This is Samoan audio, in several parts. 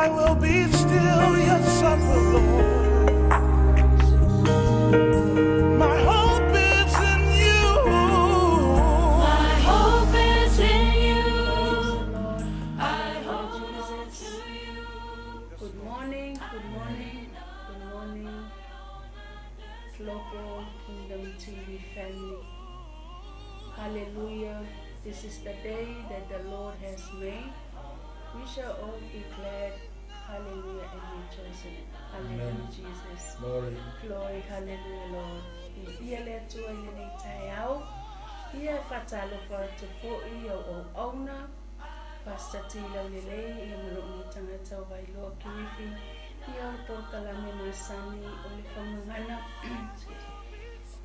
I will be still, yes, I will, Lord. My hope is in you. My hope is in you. Lord. I hold on to you. Good morning, good morning, good morning, Global Kingdom TV family. Hallelujah. This is the day that the Lord has made. We shall all be glad. Hallelujah, and rejoice in it. Hallelujah, Amen. Jesus. Glory. Glory, hallelujah, Lord. Viia le Atua i lenei taeao. Ia faatalofa atu foi i au auauna. Pastor T. Laulelei, ia ma lou nei tagata o Vailoa Kirifi. Ia o le polokalame masani o le faugagana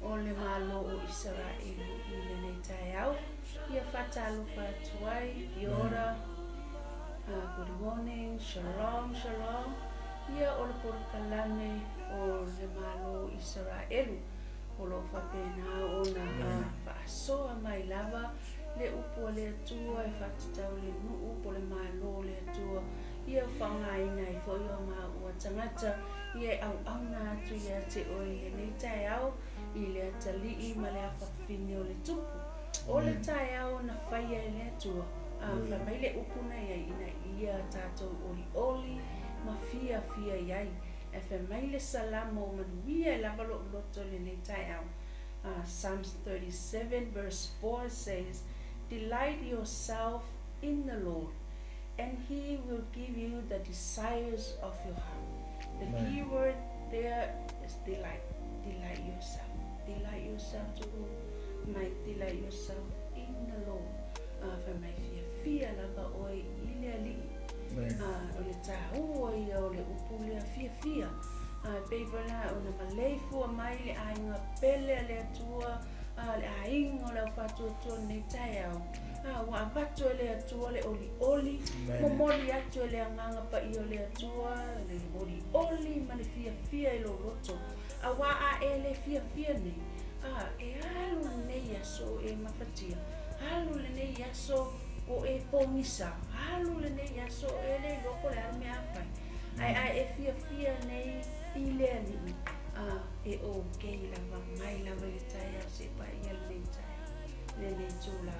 o le Malo o Isaraelu i lenei taeao. Ia faatalofa atu ai, kia ora. Good morning, shalom, shalom. Ia o le polokalame o le Malo o Isaraelu o lo o faapena ona faasoa mai lava le upu a le Atua e faatatau le nuu po o le Malo o le Atua ia faaaogaina ai foi o maua tagata ia e auauna atu ia te oe i lenei taeao i le atalii ma le afafine o le tupu. O le taeao na faia e le Atua, fai mai le upu na i ai ina ia tatou olioli ma fiafia i ai. E fai mai le Salamo o manuia e lava lou loto i lenei taeao. Psalms 37 verse 4 says, "Delight yourself in the Lord, and he will give you the desires of your heart." The Amen. key word there is delight. Delight yourself. Delight yourself to who? Mai delight yourself in the Lord. Fai mai fiafia lava oe i le Alii. Amen. O le tāua ia o le upu lea fiafia. E pei foi la ona maleifua mai le aiga pele a le Atua, le aiga o le aufatuatua lenei taeao. Ua avatu e le Atua le olioli, Amen. momoli atu e le agaga paia o le Atua, le olioli ma le fiafia i lou loto. Auā a e le fiafia nei, e alu lenei aso e mafatia, alu lenei aso o e pogisa, alu lenei aso e le iloa po o le a le mea a fai. Ae a e fiafia nei i le Alii, e okay lava, mai lava i le taeao seia paia lenei taeao, lenei itulā.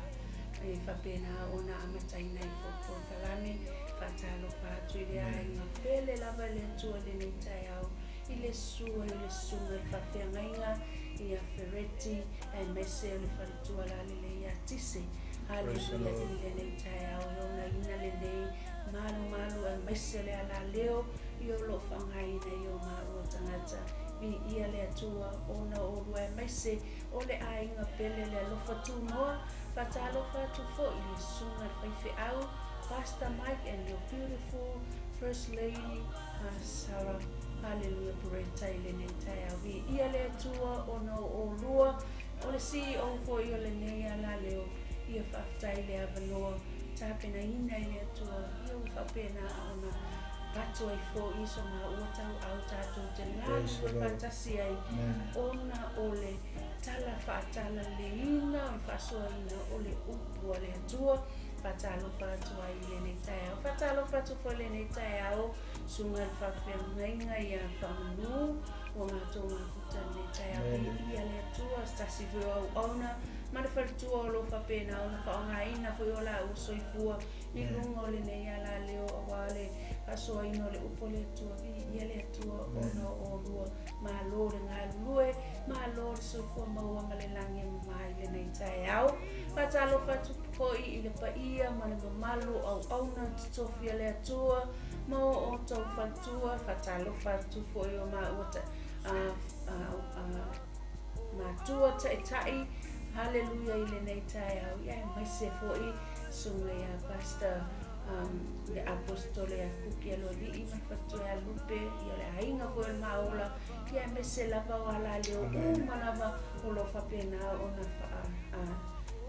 E faapena ona amataina ai foi polokalame, faatalofa atu i le aiga pele lava i le Atua i lenei taeao, i le susu ai o le susuga i le faafeagaiga ia Fereti, aemaise o le faletua lalelei ia Tise. Praise the Haleluia Lord. i lenei taeao e ogaina lenei malumalu aemaise le alaleo i o loo faaaogaina i o maua tagata. Viia le Atua ona o oulua aemaise o le aiga pele le alofa tunoa. Faatalofa atu foi i le susuga i le faifeau Pastor Mike and your beautiful First Lady Sarah. Hallelujah, Beretta i lenei taeao. Viia le Atua ona o oulua o le CEO foi o lenei alaleo. Ia faafetai le avanoa tapenaina i le Atua ia ua faapena ona avatu ai foi so maua tauau tatou te Praise the galulue Lord. faatasi ai Amen. ona o le tala faatalaleina o le faasoaina o le upu a le Atua. Faatalofa atu ai i lenei taeao. Faatalofa atu foi i lenei taeao susuga i le faafeagaiga ia Faamanu ua matou mafuta lenei taeao. Amen. Viia le Atua se tasi foi o auauna ma le faletua o lo o faapena ona faaaogaina foi o laua soifua i luga o lenei alaleo auā le faasoaina o le upu a le Atua. Viia le Atua ona o oulua. Malo le galulue, malo le soifua maua ma le lagi e mamā i lenei taeao. Faatalofa atu foi i le paia ma le mamalu o auauna totofi a le Atua ma o outou faletua. Faatalofa atu foi o maua matua taitai. Haleluia i lenei taeao. Ia aemaise foi susuga ia Pastor le apostole ia Kuki Aloalii ma le faletua ia Lupe, ia le aiga foi o le Maola, ia aemaise lava o alaleo uma lava o lo o faapena ona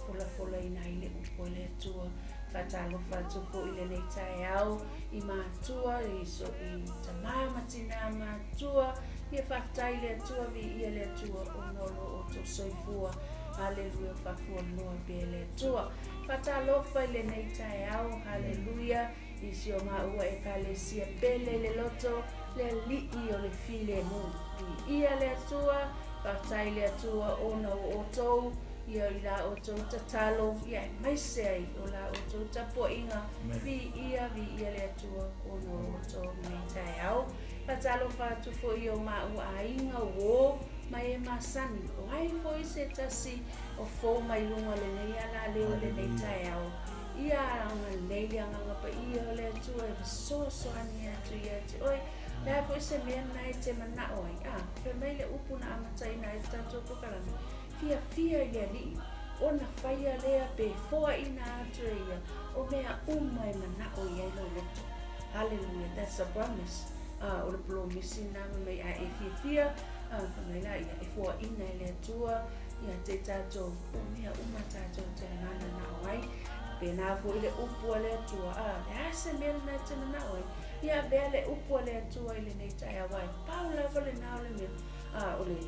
folafolaina ai le upu a le Atua. Faatalofa atu foi i lenei taeao i matua i, so, i tamā ma tinā matua. Ia faafetai le Atua, viia le Atua ona o lo outou soifua. Haleluia, faafualoa pea le Atua. Faatalofa i lenei taeao, haleluia, I si o maua ekalesia pele le loto le ali'i o le filemu. Viia le Atua, faafetai le Atua ona o outou, ia i la outou tatalo, ia aemaise ai o la outou tapuaiga. Viia, viia le Atua ona o outou lenei taeao. Faatalofa atu foi i o maua aiga uō ma e masani, o ai foi se tasi o fou mai luga o lenei alaleo i lenei taeao. Ia agalelei le Agaga Paia o le Atua e fesoasoani atu ia te oe. O le a foi se mea lena e te manao ai? A, fai mai le upu na amataina ai le tatou polokalame, Fiafia i le Alii, ona faia lea pe foaina atu e ia o mea uma e manao i ai lou loto. Hallelujah, that's a promise. A, o le polomisi lena fai mai a e fiafia, a, fai mai la ia, e foaina e le Atua ia te tatou o mea uma tatou te mananao ai. Pēnā foi le upu a le Atua, a, le a se mea lena e te manao ai, ia avea le upu a le Atua i lenei taeao, aua e pau lava lena o le mea, a, o le,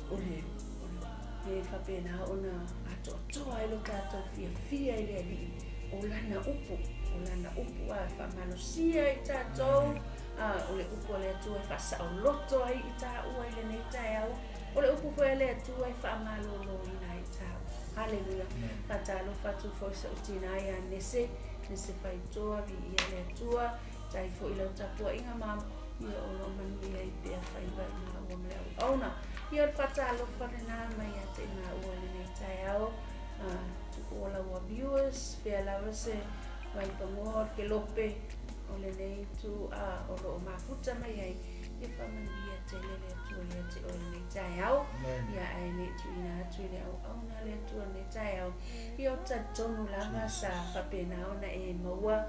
o le, o le mea e faapena ona atoatoa ai lo tatou fiafia i le Alii, o lana upu, o lana upu, a, e faamalosia i tatou, a, o le upu a le Atua e faasaoloto ai i taua i lenei taeao, o le upu foi a le Atua e faamaloloina ai i taua. Haleluia. Faatalofa atu foi so'u tinā ia Nese, Nese Faitoa, viia le Atua, tai foi lau tapuaiga ma ia o lo o manuia ai pea faiva i maua ma le auauna. Ia o le faatalofa lena mai ia te i maua i lenei taeao. To all our viewers, fea lava se vaipagoa o le kelope o lenei itu a o lo o mafuta mai ai, ia faamanuia tele le Atua ia te oe lenei taeao. Ia ae le i tuuina atu i le auauna le Atua lenei taeao. Ia ou te talitonu lava sa faapena ona e maua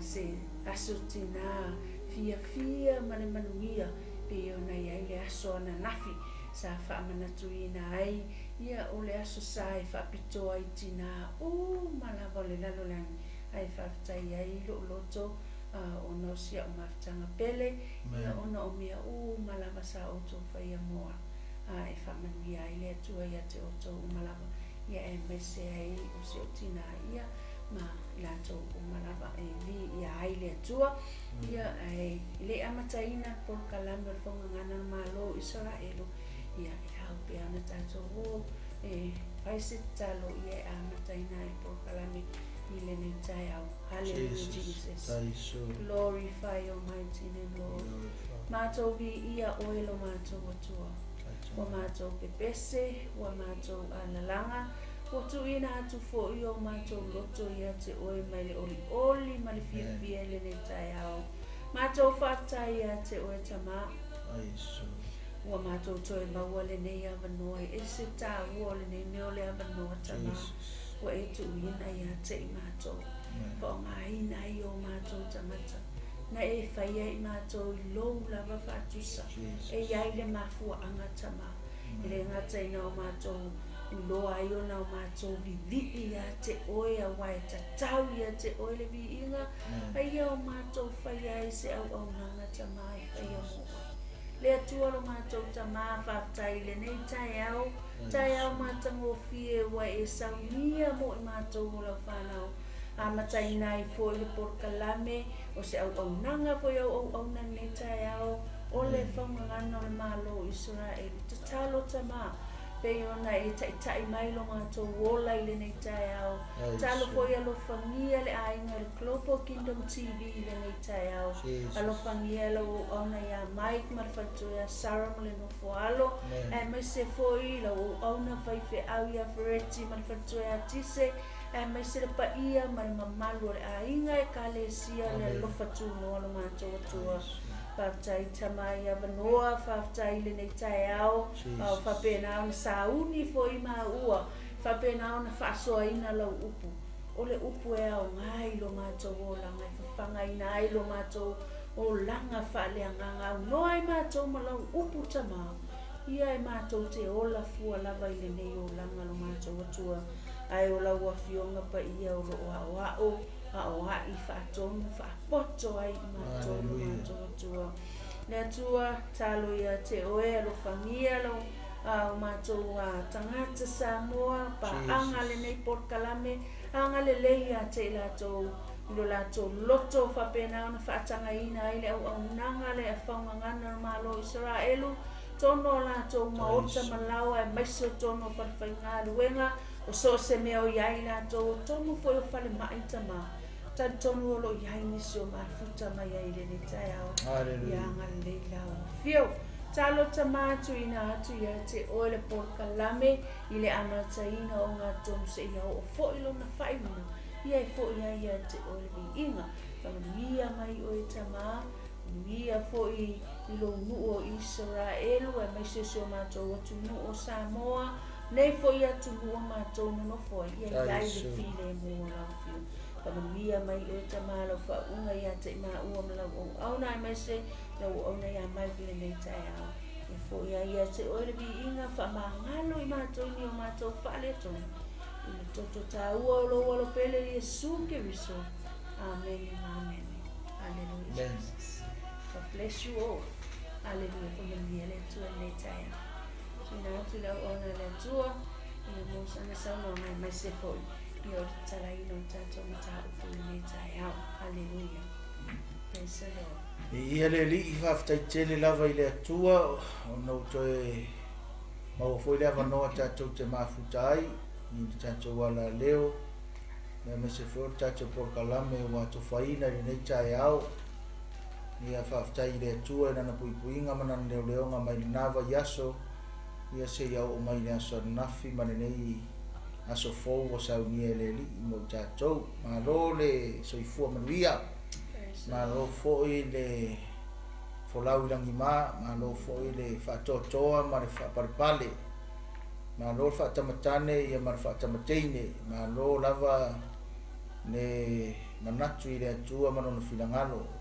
se aso tinā fiafia ma le manuia pei ona i ai le aso ananafi sa faamanatuina ai ia o le aso sa e faapitoa ai tinā uma lava o le lalolagi ae faafetai ai i lou loto ona o si a'u mafutaga pele, ia ona o mea uma lava sa outou faia mo a'u, a e faamanuia ai le Atua ia te outou uma lava, ia aemaise ai o si o'u tinā ia ma i latou uma lava e viia ai le Atua. Ia ae i le i amataina le polokalame o le Faugagana o le Malo o Isaraelu, ia e ao pea ona tatou o e fai se tatalo ia e amataina ai le polokalame i lenei taeao. Hallelujah Jesus. Glorify your mighty name, Lord. Matou viia oe lo matou Atua. Ua matou pepese, ua matou alalaga, ua tuuina atu foi o matou loto ia te oe mai le olioli ma le fiafia i lenei taeao. Matou faafetai ia te oe Tama. Ua matou toe maua lenei avanoa e ese tāua o lenei mea o le avanoa Tama. Ua e tuuina ia te i matou. Faaaogaina ai o matou tagata. Na e faia i matou i lou lava faatusa. E i ai le mafuaaga Tama. E le gata ina o matou iloa ai ona o matou vivii ia te oe aua e tatau ia te oe le viiga, a ia o matou faia ai se auaunaga Tama e faia mo oe. Le Atua lo matou Tama, faafetai i lenei taeao, taeao matagofie ua e saunia mo i matou o lau fanau. Amataina ai foi le polokalame o se auaunaga foi au auauna lenei taeao o le faugagana o le Malo o Isaraelu. Tatalo Tama, pei ona e taitai mai lo matou ola i lenei taeao. Tatalo foi alofagia le aiga i le Global Kingdom TV i lenei taeao. Alofagia lau auauna ia Mike ma le faletua ia Sarah ma le nofo alo, aemaise foi lau auauna faifeau ia Fereti ma le faletua ia Tise, aemaise le paia ma le mamalu o le aiga Ekalesia le alofa tunoa lo matou Atua. Faafetai Tama i avanoa, faafetai i lenei taeao, a o faapena ona sauni foi maua, faapena ona faasoaina lau upu. O le upu e aoga i lo matou olaga, e fafagaina ai lo matou olaga faaleagaga, aunoa ai matou ma lau upu Tama. Ia e matou te ola fua lava i lenei olaga lo matou Atua, ae o lau Afioga Paia o lo o aoao, aoai, faatonu, faapoto ai i matou lo matou Atua. Le Atua, talo ia te oe, alofagia lo o matou tagata Samoa, paaga lenei polokalame, agalelei ia te i latou I lo latou loto faapena ona faatagaina ai le auaunaga a le faugagana o le Malo o Isaraelu, tonu o latou maota ma laoa aemaise o tonu o falefaigaluega, o so o se mea o i ai latou, o tonu foi o falemai tama. Talitonu o lo o i ai nisi o mafuta mai ai i lenei taeao. Ia agalelei lau afio. Talo tama tuuina atu ia te oe le polokalame i le amataina o ogatonu seia oo foi lona faaiuga. Ia e foi ai ia te oe le viiga. Faamanuia mai oe tama, manuia foi i lou nuu o Isaraelu, aemaise o si o matou atunuu o Samoa, nei foi atunuu o matou nonofo ai, ia i ai le filemu o lau afio. Faamanuia mai oe tama lau faauuga ia te i maua ma lau auauna, aemaise lau auauna ia Mike i lenei taeao. Ia foi ai ia te oe le viiga, faamagalo i matou i ni o matou faaletonu. I le toto taua o lou alo pele Iesu Keriso. Amene ma amene. Hallelujah. Amen. Jesus. God bless you all. Hallelujah. Faamanuia le Atua i lenei taeao. Tuuina atu i le auauna a le Atua, ia mo sana saunoaga aemaise foi ia o le tatalaina o le tatou mataupu i lenei taeao. Hallelujah. Praise the Lord. Viia le Alii, faafetai tele lava i le Atua ona ua toe maua foi le avanoa tatou te mafuta ai i le tatou alaleo, aemaise foi o le tatou polokalame ua atofaina i lenei taeao. Ia faafetai i le Atua i lana puipuiga ma lana leoleoga mai lena vaiaso, ia seia oo mai le aso ananafi ma lenei aso fou ua saunia e le Alii mo i tatou. Malo le soifua manuia, malo foi le folau i lagima, malo foi le faatoatoa ma le faapalepale, malo le faatamatane ia ma le faatamateine, malo lava le manatu i le Atua ma lona finagalo.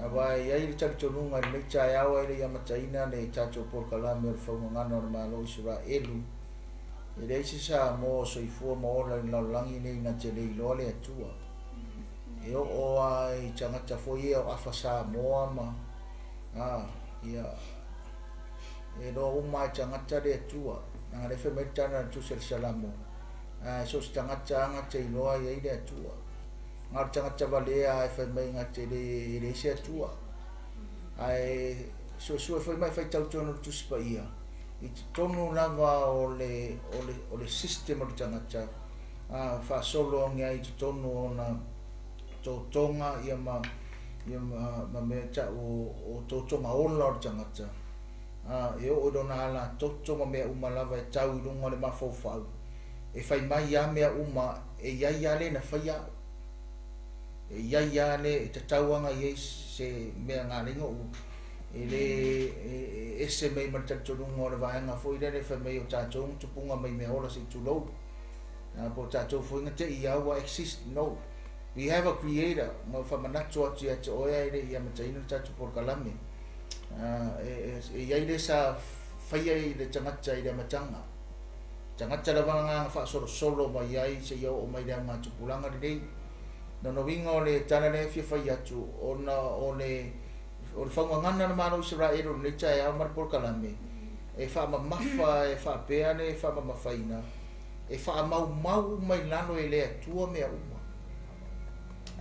Aua e i ai le talitonuga i lenei taeao ae le i amataina le tatou polokalame o le faugagana o le Malo o Isaraelu, e leai se Samoa o soifua ma ola i le lalolagi nei na te le iloa le Atua. E oo lava i tagata foi ia o afa Samoa ma a ia e iloa uma lava e tagata le Atua. Leaga o lea e fai mai le tala a le Tusi a le Salamo, a so o se tagata lava gata iloa e i ai le Atua. Na o le tagata valea lava e fai mai gata e leai se Atua. Ae suesue foi ma e faitau tonu i le Tusi Paia, i totonu lava o le, o le, o le system o le tagata, a faasolo ane ai i totonu o ona totoga ia ma, ia ma, ma mea tau o, o totoga ola o le tagata, a e oo i lona alatoto ma mea uma lava e tau i luga o le mafaufau, e fai mai lava mea uma e i ai lava le na faia au. E i ai lava le, e tatau lava ona i ai se mea na ala ai ona ou e le e ese mai ma le talitonuga o le vaega foi lele e fai mai o tatou na tupuga mai mea ola se i tulou. A po o tatou foi na te i a ua exist. No. We have a creator. Ma faamanatu atu ia te oe ae le i amataina le tatou polokalame. E, e, e i ai le sa faia i le tagata i le amataga. Tagata lava na faasolosolo mai ai seia oo mai le augatupulaga lenei. Lona uiga o le tala lea e fia fai atu, ona o le o le faugagana a le Malo o Isaraelu i lenei taeao ma le polokalame, e faamamafa e faapea le faamamafaina, e faamaumau uma i lalo e le Atua mea uma.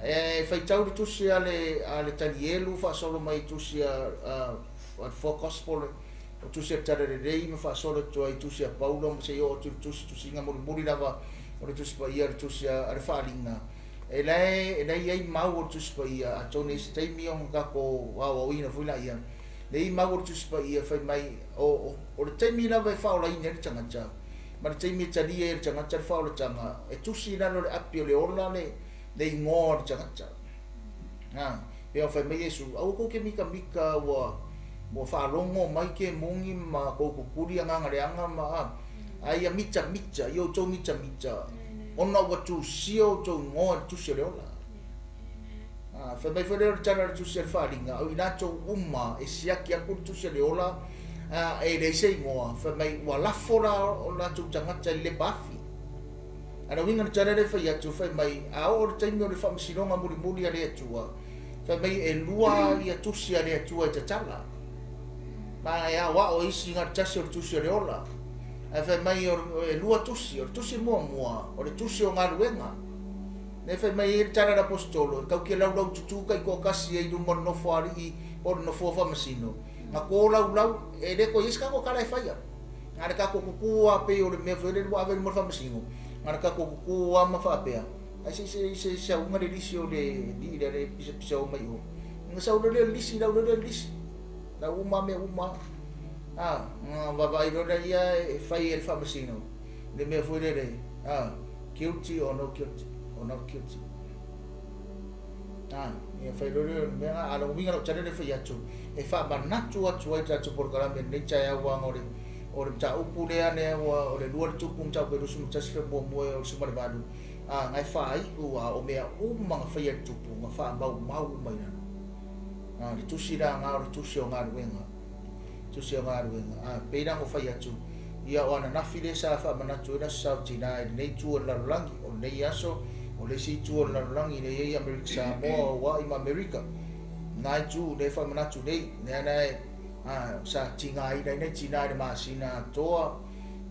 E faitau le tusi a le, a le Tanielu faasolo mai i tusi a, a, a le Four Gospel, o tusi a le Talalelei ma faasolo atu ai i tusi a Paulo ma seia oo atu i le tusi tusiga mulimuli lava o le Tusi Paia, le tusi a le Faaaliga. E la e, la e i ai mau o le Tusi Paia, atonu e i ai se taimi ona tatou aoaoina foi laia, le i ai mau o le Tusi Paia fai mai, o, o, o le taimi lava e faaolaina ai le tagata, ma le taimi e talia ai e le tagata le faaolataga, e tusi i lalo o le api o le ola le, le igoa o le tagata. A, pei ona fai mai Iesu, aua tou te mitamita ua, ua faalogo mai kemoni ma tou tutuli agaga leaga ma, a, a ia mitamita, ia outou mitamita, ona ua tusia outou igoa i le tusi o le ola. A, fai mai foi lea o le tala o le tusi a le Faaaliga, o i latou uma e siaki atu le tusi o le ola, a, e leai se igoa, fai mai ua lafo la o latou tagata i le lepa afi. A o le uiga o le tala lea e fai atu, fai mai, a oo i le taimi o le faamasinoga mulimuli a le Atua, fai mai e lua ia tusi a le Atua e tatala. Ma e aoao e isi na o le tasi o le tusi o le ola. Ae fai mai e lua tusi, o le tusi muamua, o le tusi o galuega. Lea e fai mai ai le tala a le Aposetolo, e tau te laulau tutū taitoatasi ai i luma o le nofoalii po o le nofoa faamasino, na tolaulau, e le toe i ai se tatou tala e faia. Na o le tatou tutū lava pei o le mea foi lele ua ave i luma o le faamasino, na o le tatou tutū lava ma faapea, Ai se i se sauga le lisi o le alii lea e pisapisao mai o. Ona sau loa lea o le lisi, lau loa lea o le lisi. Lau uma lava mea uma lava. A, ona vaavaai loa lea ia e fai e le faamasino le mea foi lele, a, guilty or no guilty, or not guilty. A, ia fai loa lea o le mea lena. A o lona uiga o lau tala lea e fai atu, e faamanatu atu ai le tatou polokalame i lenei taeao aua o le o le mataupu lea lea ua o le lua le tupu mataupu e 21 muamua e o le 18 a na e faaiu a o mea uma na faia e le tupu na faamaumau uma i lalo. A le tusi la na o le tusi o galuega. Tusi o galuega. A pei la ona fai atu ia o ananafi lea sa faamanatu ai le Aso Sa o Tina i lenei itu o le lalolagi, o lenei aso o le isi itu o le lalolagi lea e i ai Amerika Samoa, o Hawaii ma Amerika. Na itu lea e faamanatu nei, lea la e a, sa tigaina ai nai tina i le masina atoa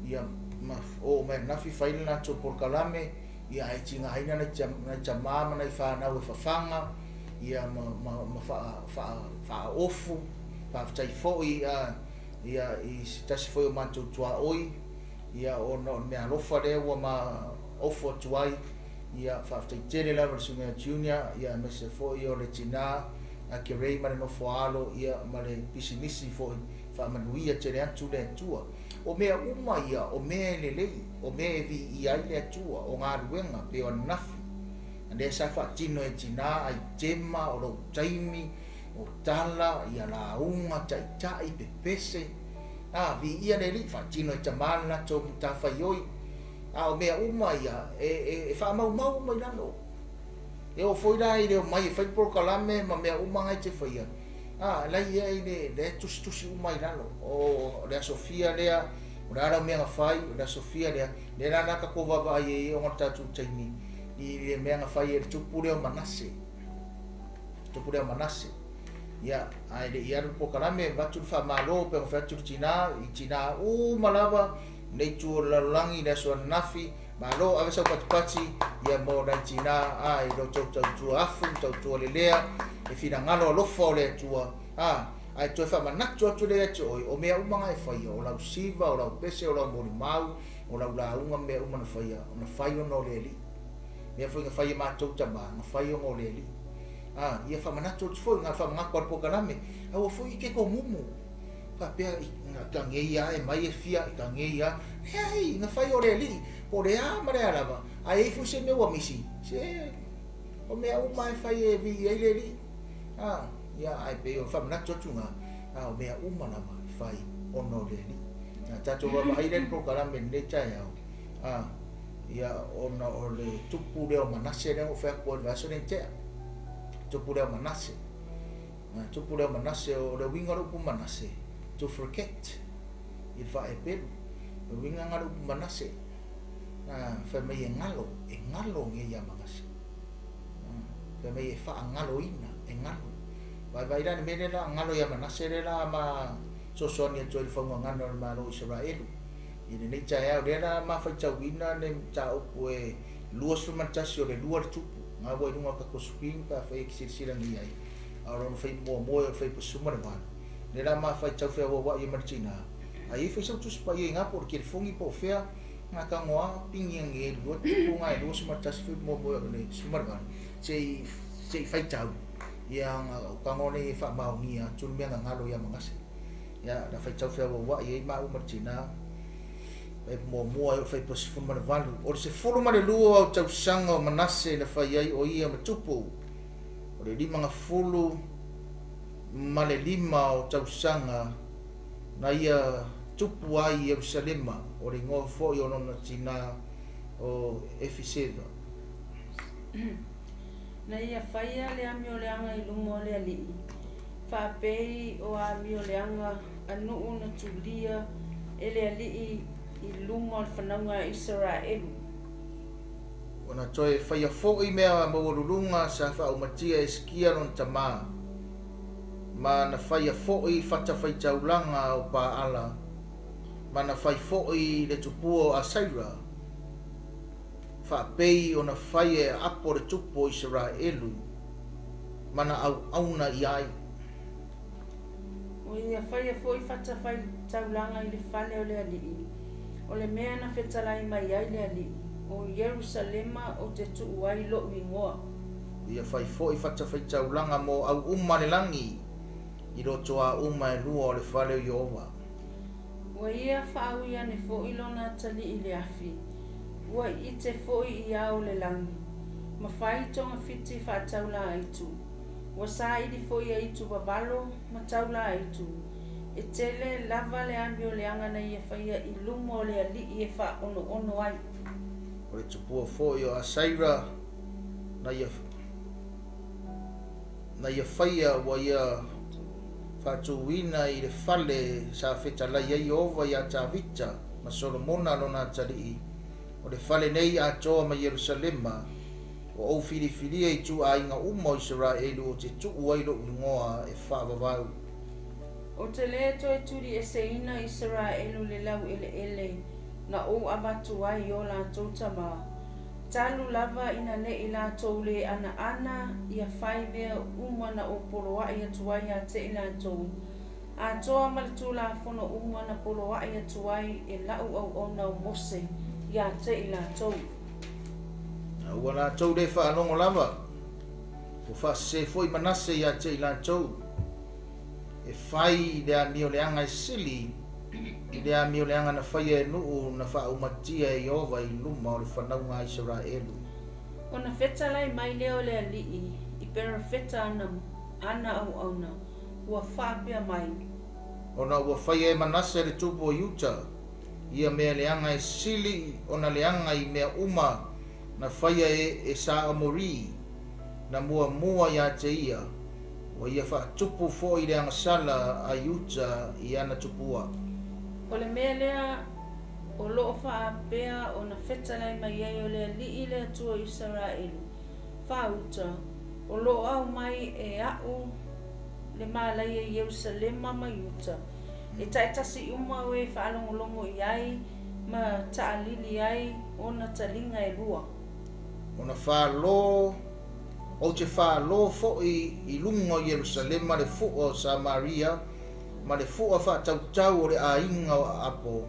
ia ma oo mai ananafi fai le latou polokalame ia ae tigaina nai nai tamā ma nai fanau e fafaga ia ma ma ma faa faa faaofu. Faafetai foi a ia i se tasi foi o matou tuaoi ia ona o le meaalofa lea ua ma ofu atu ai ia faafetai tele lava i le Susuga ia Junior ia aemaise foi o le tina a Kerei ma le nofo a alo ia ma le pisinisi foi faamanuia tele atu le Atua. O mea uma ia o mea e lelei, o mea e viia ai le Atua, o galuega pei o ananafi lea sa faatino e tina aitema o lou taimi o tala, ia lauga, taitai, pepese, a, viia le Alii, faatino e tamā le latou matafaioi. A o mea uma ia, e, e, e faamaumau uma i lalo. E oo foi la i le omai e fai le polokalame ma mea uma na e te faia, a, la i ai le, le tusitusi uma i lalo. O le aso fia lea, o le a lau mea na fai, o le aso fia lea, lea la la tatou vaavaai ai ona o le tatou taimi i le mea na fai e le tupu lea o Manase. Tupu lea o Manase. Ia, ae le i alu le polokalame, avatu le faamalo pei ona fai atu le tina, i tina uma lava, lenei itu o le lalolagi i le aso ananafi, malo ave sau patipati, ia mo nai tina, a, i lo outou tautua afu, tautua lelea, e finagalo alofa o le Atua, a, ae toe faamanatu atu lea ia te oe, o mea uma na e faia, o lau siva, o lau pese, o lau molimau, o lau lauga ma mea uma na faia, na fai ona o le Alii. Mea foi na fai e matou tama, na fai ona o le Alii. A, ia faamanatu atu foi, na o le faamanatu lava o le polokalame, aua foi e te tomumu, faapea i ka gei a e mai e fia, i ka gei a, leai, na fai o le Alii, po o le a ma le a lava, a i ai foi se mea ua misi, se o mea uma e fai e viia ai le Alii. A, ia, ae pei o le faamanatu atu na, a o mea uma lava e fai ona o le Alii. Na tatou vaavaai lea i le polokalame i lenei taeao, a, ia, ona o le tupu lea o Manase lea na ou fai atu ai i le vaiaso lea na tea. Tupu lea o Manase. Na tupu lea o Manase, o le uiga o le upu Manase, to forget, i le faa-Hepelu. O le uiga lena o le upu Manase. Na fai mai e galo, e galo nei ia Manase. Fai mai e faagaloina, e galo. Vaivai la le mea lea la galo ia Manase lea la ma sosoani atu ai le faugagana o le Malo o Isaraelu. I lenei taeao lea la ma faitauina le mataupu e 21 o le lua le tupu. Nga ua i luga o tatou screen pe afai e te silasila nei ai. A o lona fai muamua e o le fai pasuma le valu. Lea la ma faitau feauauai ai ma le tina. A i ai foi sau tusi paia i nga po o le telefoni po o fea, nga tago a pigi ane ai le lua tupu nga e 21 fai muamua e o le sefulu ma le valu. Se i se i faitau ia nga o tago nei e faamaonia atu le mea na galo ia Manase. Ia na faitau feauauai ai maua ma le tina. Fai muamua e o le fai 18. O le 12 o tausaga o Manase na fai ai o ia ma tupu. O le 55 o tausaga na ia tupu ai i Ierusalema, o le igoa foi o lona tina o Efiseva. Na ia faia le amioleaga i luma o le Alii, faapei o amioleaga a nuu na tulia e le Alii i luma o le fanauga a Isaraelu. Ona toe faia foi mea maualuluga sa faaumatia e Hesekia lona tamā, ma na faia foi fatafaitaulaga o Paala, ma na fai foi le tupua o Asaira. Faapei ona fai e Aapo le tupu o Isaraelu ma na auauna i ai. Ua ia faia foi fatafaitaulaga i le fale o le Alii, o le mea na fetalai mai ai le Alii, O Ierusalema ou te tuu ai lou igoa. Ua ia fai foi fatafaitaulaga mo au uma a le lagi i lotoā uma e lua o le fale o Ieova. Ua ia faaui ane foi lona atalii i le afi, ua iite foi i ao o le lagi, ma fai togafiti faataula aitu. Ua saili foi aitu vavalo ma taula aitu. E tele lava le amioleaga na ia faia i luma o le Alii e faaonoono ai. O le tupua foi o Asaira na ia faia ua ia faatūina i le fale sa fetalai ai Ieova iā Tavita ma Solomona lona atalii, o le fale nei atoa ma Ierusalema, ua ou filifilia i ituaiga uma o Isaraelu ou te tuu ai lou igoa e faavavau. Ou te lē toe tuliʻeseina Isaraelu i le laueleele na ou avatu ai i o latou tamā, talu lava ina neʻi latou lē anaana ia fai mea uma na ou poloaʻi atu ai iā te i latou, atoa ma le Tulafono uma na poloaʻi atu ai e laʻu auauna o Mose iā te i latou. A ua latou lē faalogo lava, ua faasesē foi Manase iā te i latou, e fai le amioleaga e sili i le amioleaga na faia e nuu na faaumatia e Ieova i luma o le fanauga a Isaraelu. Ona fetalai mai lea o le Alii i perofeta ana ana auauna, ua faapea mai. Ona ua faia e Manase le tupu o Iuta ia mea leaga e sili ona leaga i mea uma na faia e esa Amori na muamua iā te ia, ua ia faatupu foi le agasala a Iuta i ana tupua. O le mea lea o loo faapea ona fetalai mai ai o le Alii le Atua o Isaraelu, faauta, o loo aumai e aʻu le malaia i Ierusalema ma Iuta, e taitasi uma o e faalogologo i ai ma taalili ai ona taliga e lua. Ona falo ou te falo foi i luga o Ierusalema le fua o Samaria ma le fua faatautau o le aiga o Aapo.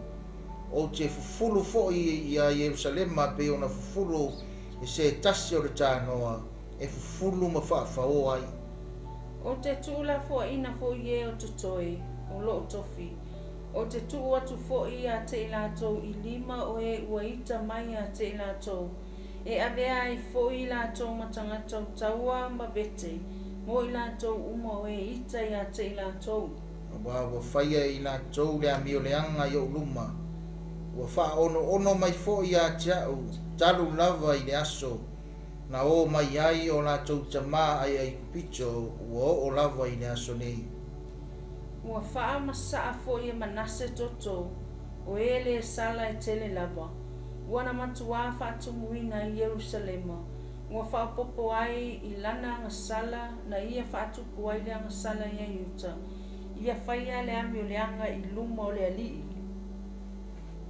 Ou te fufulu foi iā Ierusalema pei ona fufulu e se tasi o le tanoa e fufulu ma faafaoa ai. Ou te tuulafoaina foi e o totoe o loo tofi. Ou te tuu atu foi iā te i latou i lima o e ua ita mai iā te i latou, e avea ai foi i latou ma tagata o taua ma vete mo i latou uma o e ita iā te i latou. Auā ua faia e i latou le amioleaga i ou luma, ua faaonoono mai foi ia te aʻu talu lava i le aso na o mai ai o latou tamā ai Aikupito ua oo lava i le aso nei. Ua faamasaa foi e Manase toto o e lē sala e tele lava, ua na matuā faatumuina ai Ierusalema, ua faaopoopo ai i lana agasala na ia faatupu ai le agasala iā Iuta, ia faia le amioleaga i luma o le Alii.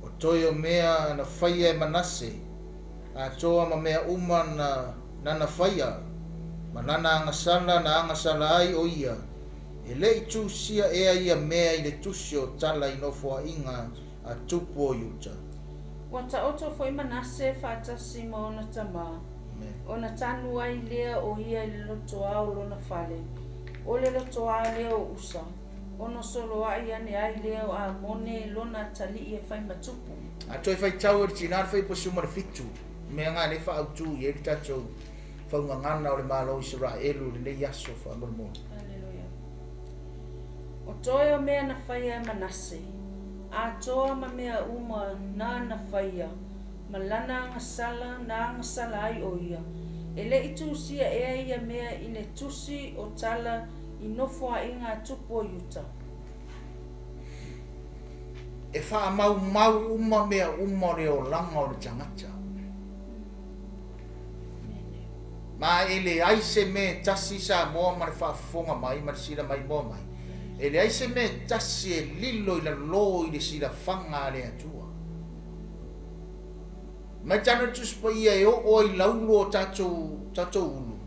O toe o mea na faia e Manase, atoa ma mea uma na nana faia, ma lana agasala na agasala ai o ia, e lei tusia ea ia mea i le tusi o tala i nofoaiga a tupu o Iuta. Ua taoto foi Manase faatasi ma ona tamā, ona tanu ai lea o ia i le lotoā o lona fale, o le lotoā lea o Usa, ona soloaʻi ane ai lea o Amone lona atalii e fai ma tupu. A toe faitau e le tinā le fuaiupu 17, mea na lea e faautū i ai le tatou faugagana o le Malo o Isaraelu i lenei aso faamolemole. Aleluia. O toe o mea na faia e Manase, atoa ma mea uma nana faia, ma lana agasala na agasala ai o ia, e lei tusia ea ia mea i le tusi o tala i nofoaiga a tupu o Iuta. E faamaumau uma mea uma o le olaga o le tagata. Ma e leai se mea e tasi Samoa ma le faafofoga mai ma le silamaimoa mai, e leai se mea e tasi e lilo i lalō i le silafaga a le Atua. Mai tana Tusi Paia e oo ai laulo o tatou ulu.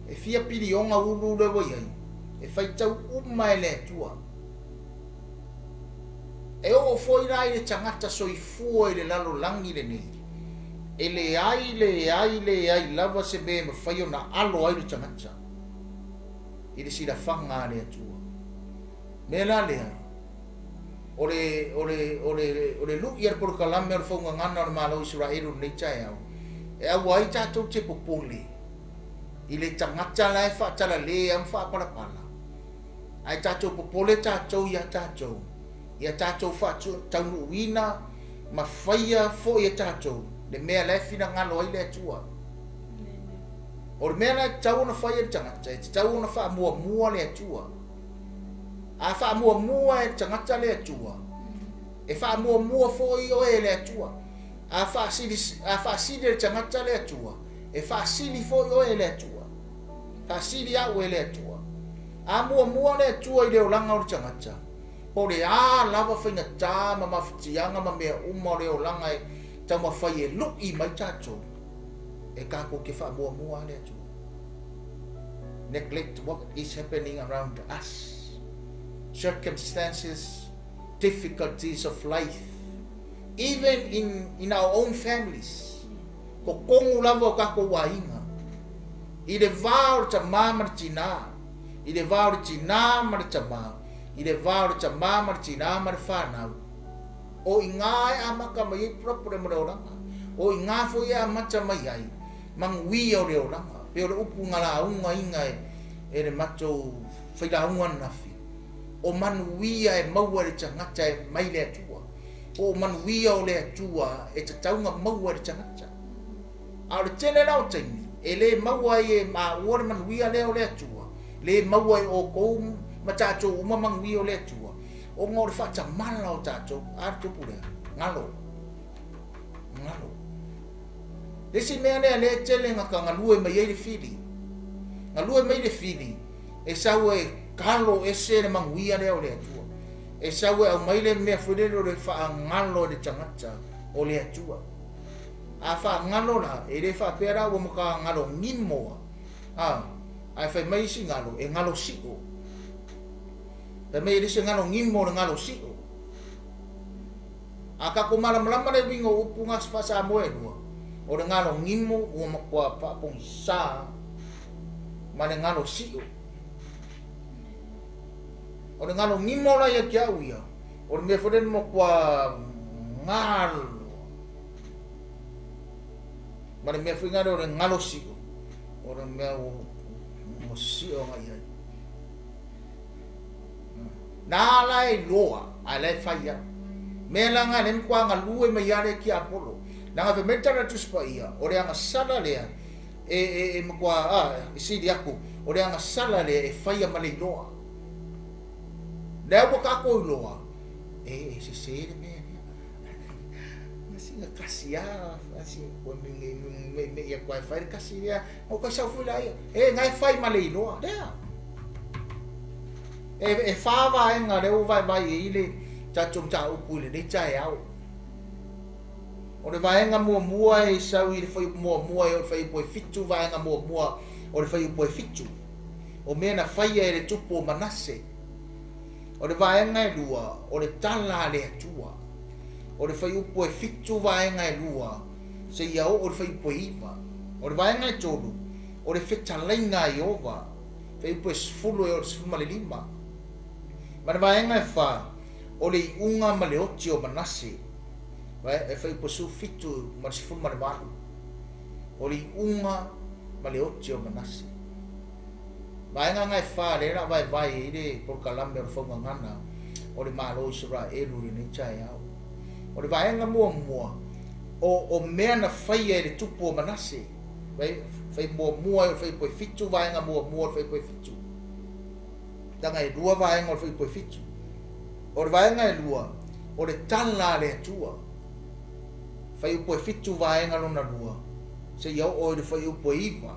E fia piliona ulu lea ua i ai, e faitau uma e le Atua. E oo foi la i le tagata soifua i le lalolagi lenei, e leai, leai, leai lava se mea e mafai ona alo ai le tagata i le silafaga a le Atua. Mea la lea, o le, o le, o le, o le lu'i a le polokalame o le faugagana o le Malo o Isaraelu i lenei taeao, e aua ai tatou te popole i le tagata la e faatalale a ma faapalapala, ae tatou popole tatou ia tatou, ia tatou faataunuuina ma faia foi e tatou le mea la e finagalo ai le Atua. O le mea la e tatau ona fai e le tagata, e tatau ona faamuamua le Atua. A faamuamua e le tagata le Atua, e faamuamua foi oe e le Atua. A faasili e le tagata le Atua, e faasili foi oe e le Atua. Faasili au e le Atua. A muamua le Atua i le olaga o le tagata, po o le a lava faigata ma mafatiaga ma mea uma o le olaga e taumafai e lu'i mai tatou, e tatou te faamuamua le Atua. Neglect what is happening around us. Circumstances, difficulties of life, even in our own families. Totonu lava o tatou aiga. I le va o le tamā ma le tinā, i le va o le tinā ma le tamā, i le va o le tamā ma le tinā ma le whānau. O i ngā e amata mai ai problem o le olaga. O i ngā foi e amata mai ai manuia o le olaga. Pe o le upu ngā launga inga e le matou whailaunga nafi. O manuia e maua le tagata e mai le Atua. O manuia o le Atua e tataunga maua le tagata. A o le tele la o taimi, e le maua ai e maua le manuia lea o le Atua. Le maua e o kou ma tatou uma manuia o le Atua. O ngā o le whaatamala o tatou, a le tupu lea, ngalo. Ngalo. Le si mea lea le tele ngā ka ngalue mai ai le fili. Ngalue mai le fili, e sau e kalo ese le manuia lea o le Atua. E sau e au mai le mea fuere o le whaangalo le tagata o le Atua. A whaangalo la, e le whaapera ua maka ngalo ngimoa. A whai mai isi ngalo, e ngalo sio. Whai mai isi ngalo ngimo le ngalo sio. A kako malamalama le wingo upu ngā whasa moe rua. O le ngalo ngimo ua makua whaapongi sā ma le ngalo sio. O le ngalo ngimo la ia kia uia. O le mea whare makua ngalo. Ma le mea whai o le ngalo sio. O le mea o mo sio ngai ai. Nā la e loa, a la e whai au. Mea la ngā le mkua ngā lue mai ale ki Apollo. Nā ngā whametara tuspa ia, o le anga sala lea, e mkua, e sili aku, o le anga sala lea e whaia ma le iloa. Lea ua kako iloa, e se se le mea lea. Nga kasi a, me ia kua e whai le kasi lea, o kai sau fui la ia, e ngai whai ma le iloa, lea. E whawa e ngā reo vai vai e ile tātou tā upu i le nei tae au. O le vaenga mua mua e sau i le whai mua mua e o le whai upu e fitu, vaenga mua mua o le whai upu e fitu. O mea na whaia e le tupu o Manase. O le vaenga e lua, o le tala a le Atua. O le whai upu e fitu vaenga e lua, se ia o le whai upu e iwa. O le vaenga e tolu, o le whetalainga e ova, whai upu e sfulu e o le sfuma le lima. Ma le vaenga e wha, o le iunga ma le oti o Manase, e whai upu su fitu ma le sfuma le walu. O le iunga ma le oti o Manase. Vaenga ngai wha, le ra vai vai e ile polokalame o le whaungangana o le Malo Israelu le nei tae au. O le vaenga mua mua, o mea na whaia e le tupu o Manase. Whai mua mua e o le whai poe fitu, vaenga mua mua o le whai poe fitu. Tanga e lua vaenga o le whai poe fitu. O le vaenga e lua, o le tala a le Atua. Whai upo e fitu vaenga lona lua, se ia o le whai upo e iwa.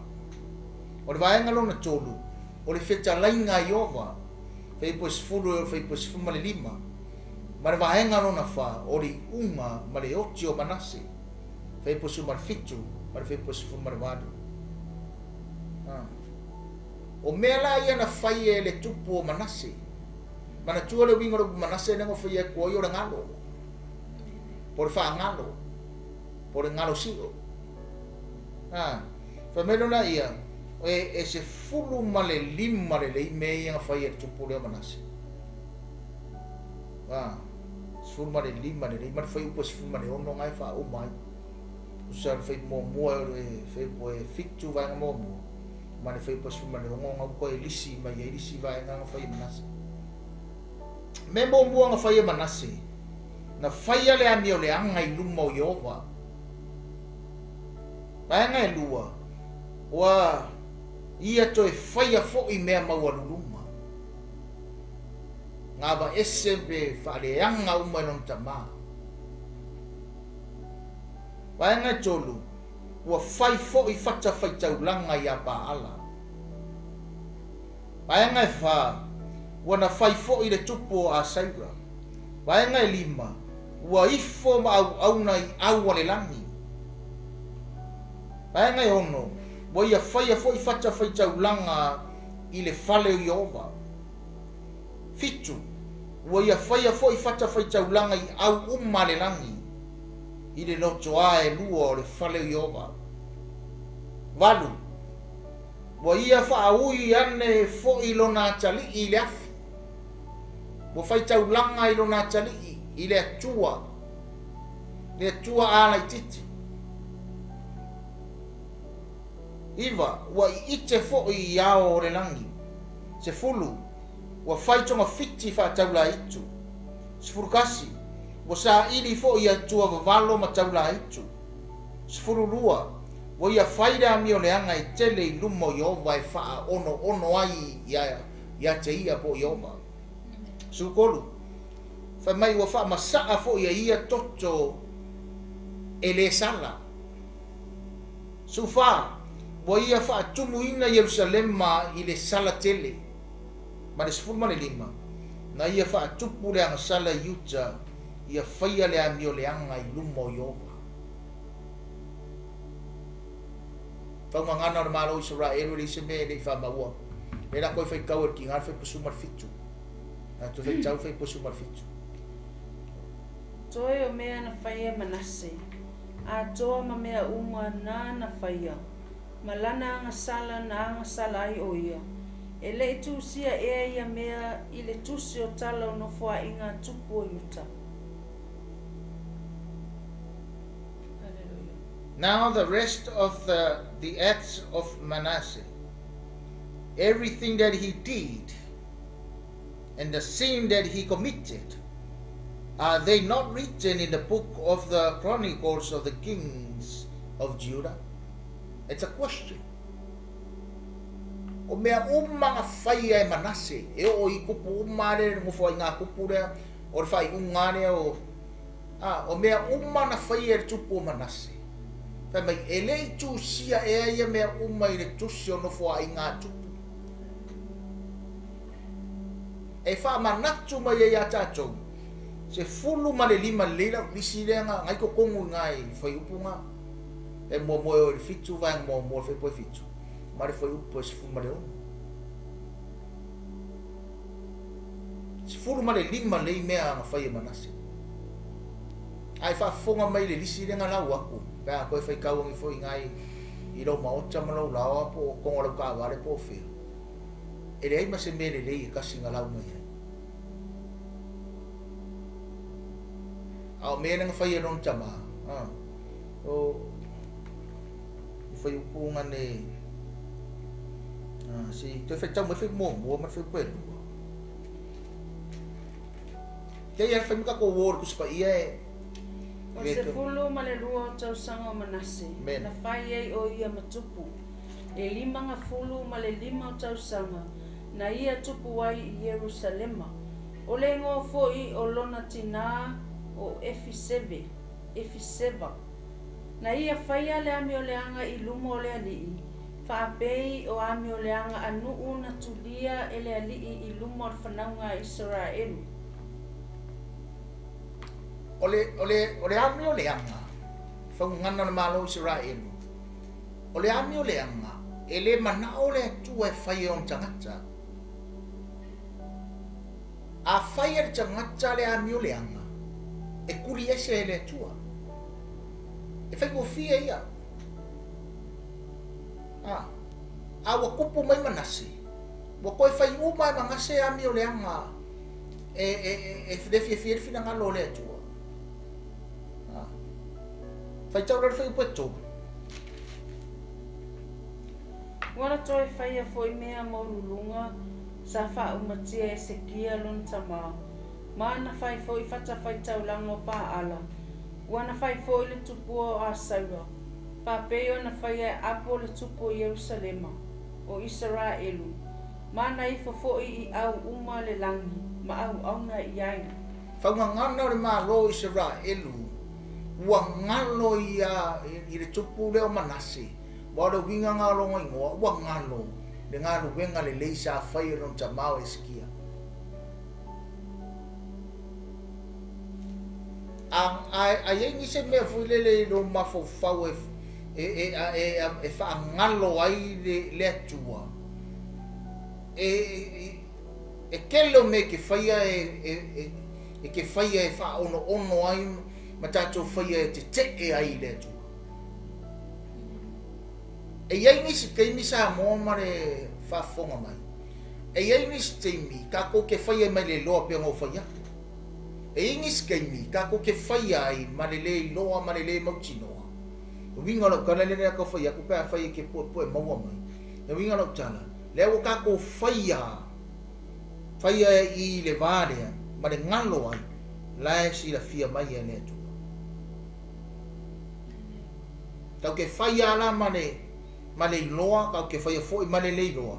O le vaenga lona tolu, o le whetalainga i ova, whai upo e sifulu e o le whai upo e sifuma le lima. Ma le vaenga lona wha, o le unga ma le oti o Manase. Fuaiupu 17 ma le fuaiupu 18. A. O mea la ia na fai e le tupu o Manase. Manatua le uiga o le upu Manase lea na fai atu ai o le galo. Po o le faagalo. Po o le galo sio. A. Fai mai lona ia, e, e 15 lelei mea ia na fai e le tupu lea o Manase. A. 15 lelei ma le fuaiupu 16 na e faauma ai. Tusa le fuaiupu muamua o le fuaiupu e 7 vaega muamua ma le fuaiupu 16 na ua toe lisi mai ai le isi vaega na fai e Manase. Mea muamua na fai e Manase, na faia le amioleaga i luma o Ieova. Vaega e lua, ua ia toe faia foi mea maualuluga. Gavaese pe faaleaga uma i lona tamā. Vaega e tolu, ua fai foi fatafaitaulaga iā Paala. Vaega e fā, ua na fai foi le tupu o Asaira. Vaega e lima, ua ifo ma auauna i au a le lagi. Vaega e ono, ua ia faia foi fatafaitaulaga i le fale o Ieova. 7, ua ia faia foi fatafaitaulaga i au uma a le lagi, i le lotoā e lua o le fale o Ieova. 8, ua ia faaui ane foi lona atalii i le afi. Ua faitaulaga i lona atalii i le Atua, le Atua a laitiiti. 9, ua iite foi i ao o le lagi. 10, ua fai togafiti faataulaitu. 11, ua saili foi i atua vavalo ma taulaitu. 12, ua ia fai le amioleaga e tele i luma o Ieova e faaonoono ai ia te ia po o Ieova. 13, fai mai ua faamasaa foi e ia toto e le sala. 14, ua ia faatumuina Ierusalema i le sala tele. Ma le 15, na ia faatupu le agasala i Iuta ia faia le amioleaga i luma o Ieova. Faugagana o le Malo o Isaraelu e leai se mea e le i faamaua. Lea la koe faitau e le tiga le fuaiupu 17. A toe faitau le fuaiupu 17. Toe o mea na faia Manase, atoa ma mea uma na na faia, ma lana agasala na agasala ai o ia. E le i tusia ea ia mea i le tusi o tala o nofoaiga a tupu o Iuta. Hallelujah. Now the rest of the acts of Manasseh, everything that he did, and the sin that he committed, are they not written in the book of the Chronicles of the Kings of Judah? It's a question. O mea uma na faia e Manase, e oo i kupu uma le nofo ai ngā kupu lea, o le faaiuga lea o, a, o mea uma na faia e le tupu o Manase. Fai mai, e le i tusia ea ia mea uma i le tusi o nofoaiga a tupu. E faamanatu mai ai ia tatou, 15 lelei lau lisi lea na ngai totonu i ngai fuaiupu na. E muamua e oo i le 7 vaega muamua o le fuaiupu e 7, ma le fuaiupu e 16. 15 lelei mea na fai e Manase. Ae faafofoga mai i le lisi lea na lau atu, pe a toe faitau ane foi i nai i lou maota ma lou laoa po o totonu o lau taavale po o fea. E leai ma se mea lelei e tasi na lau mai ai. A o mea lea na fai e lona tamā, a, o fuaiupu ne, a, si toe faitau mai fuaiupu muamua ma le fuaiupu e lua. Te ia fai mai tatou uō i le Tusi Paia e O le 12 o tausaga o Manase, Amen. na fai ai o ia ma tupu. E 55 o tausaga na ia tupu ai i Ierusalema. O le igoa foi o lona tinā o Efiseve, Efiseva. Na ia faia le amioleaga i luma o le Alii, faapei o amioleaga a nuu na tulia e le Alii i luma o le fanauga a Isaraelu. O le, o le, o le amioleaga, Faugagana o le Malo o Isaraelu, o le amioleaga, e le manao le Atua e fai e ona tagata. A fai e le tagata le amioleaga, e kuli ese e le Atua. E faigofie ia. A, a ua tupu mai Manase, ua toe fai uma e Manase amioleaga e, e, e, e le fiafia ai le finagalo o le Atua. A, faitau la le fuaiupu e tolu. Ua na toe faia foi mea maualuluga sa faaumatia e Esekia lona tamā, ma na fai foi fatafaitaulaga o Paala, ua na fai foi le tupua o Asaura, faapei ona faia e Apo le tupu o Ierusalema, o Isaraelu, ma na ifo foi i au uma le lagi ma auauna i ai. Faugagana o le Malo o Isaraelu ua galo ia i le tupu lea o Manase, aua o le uiga na o lona igoa, ua galo le galuega lelei sa fai e lona tamā o Esekia. A, a, a i ai nisi mea foi lele i lou mafaufau e, e, e, e, e faagalo ai le, le Atua, e, e, e tele o mea e te faia e, e, e, e te faia e faaonoono ai ma tatou faia e tetee ai i le Atua. E i ai nisi taimi Samoa ma le faafofoga mai, e i ai nisi taimi tatou te faia ai mai le iloa pei ona ou fai atu. E i ai nisi taimi tatou te faia ai ma le le iloa ma le le mautinoa. O uiga o lau tala lea na tau fai atu pe afai e te puepue maua mai. O uiga o lau tala, lea ua tatou faia faia i le va lea ma le galo ai, la e silafia mai e le Atua. Tau te faia la ma le ma le iloa, tau te faia foi ma le le iloa.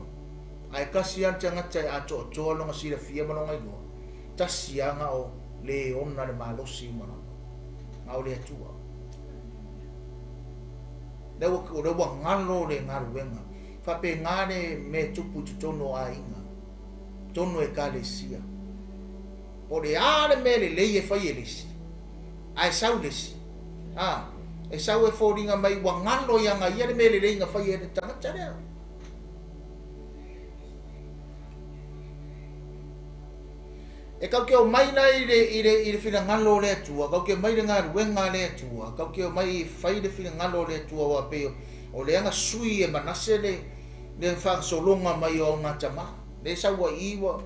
Ae tasi lava le tagata e atoatoa lona silafia ma lona iloa, tasi lava na o le ona le malosi uma lava, na o le Atua. Lea ua, lea ua galo le galuega. Faapena le mea e tupu i totonu o aiga, totonu o ekalesia. Po o le a le mea lelei e fai e le isi, ae sau le isi, a, e sau e foliga mai ua galo ia ia le mea lelei na fai e le tagata lea. E kau ke omai la i le, i le, i le finagalo o le Atua, kau ke omai i le galuega a le Atua, kau ke omai e fai le finagalo o le Atua, aua pei o lea na sui e Manase le, le faagasologa mai o augatama. Le sau ai i ua,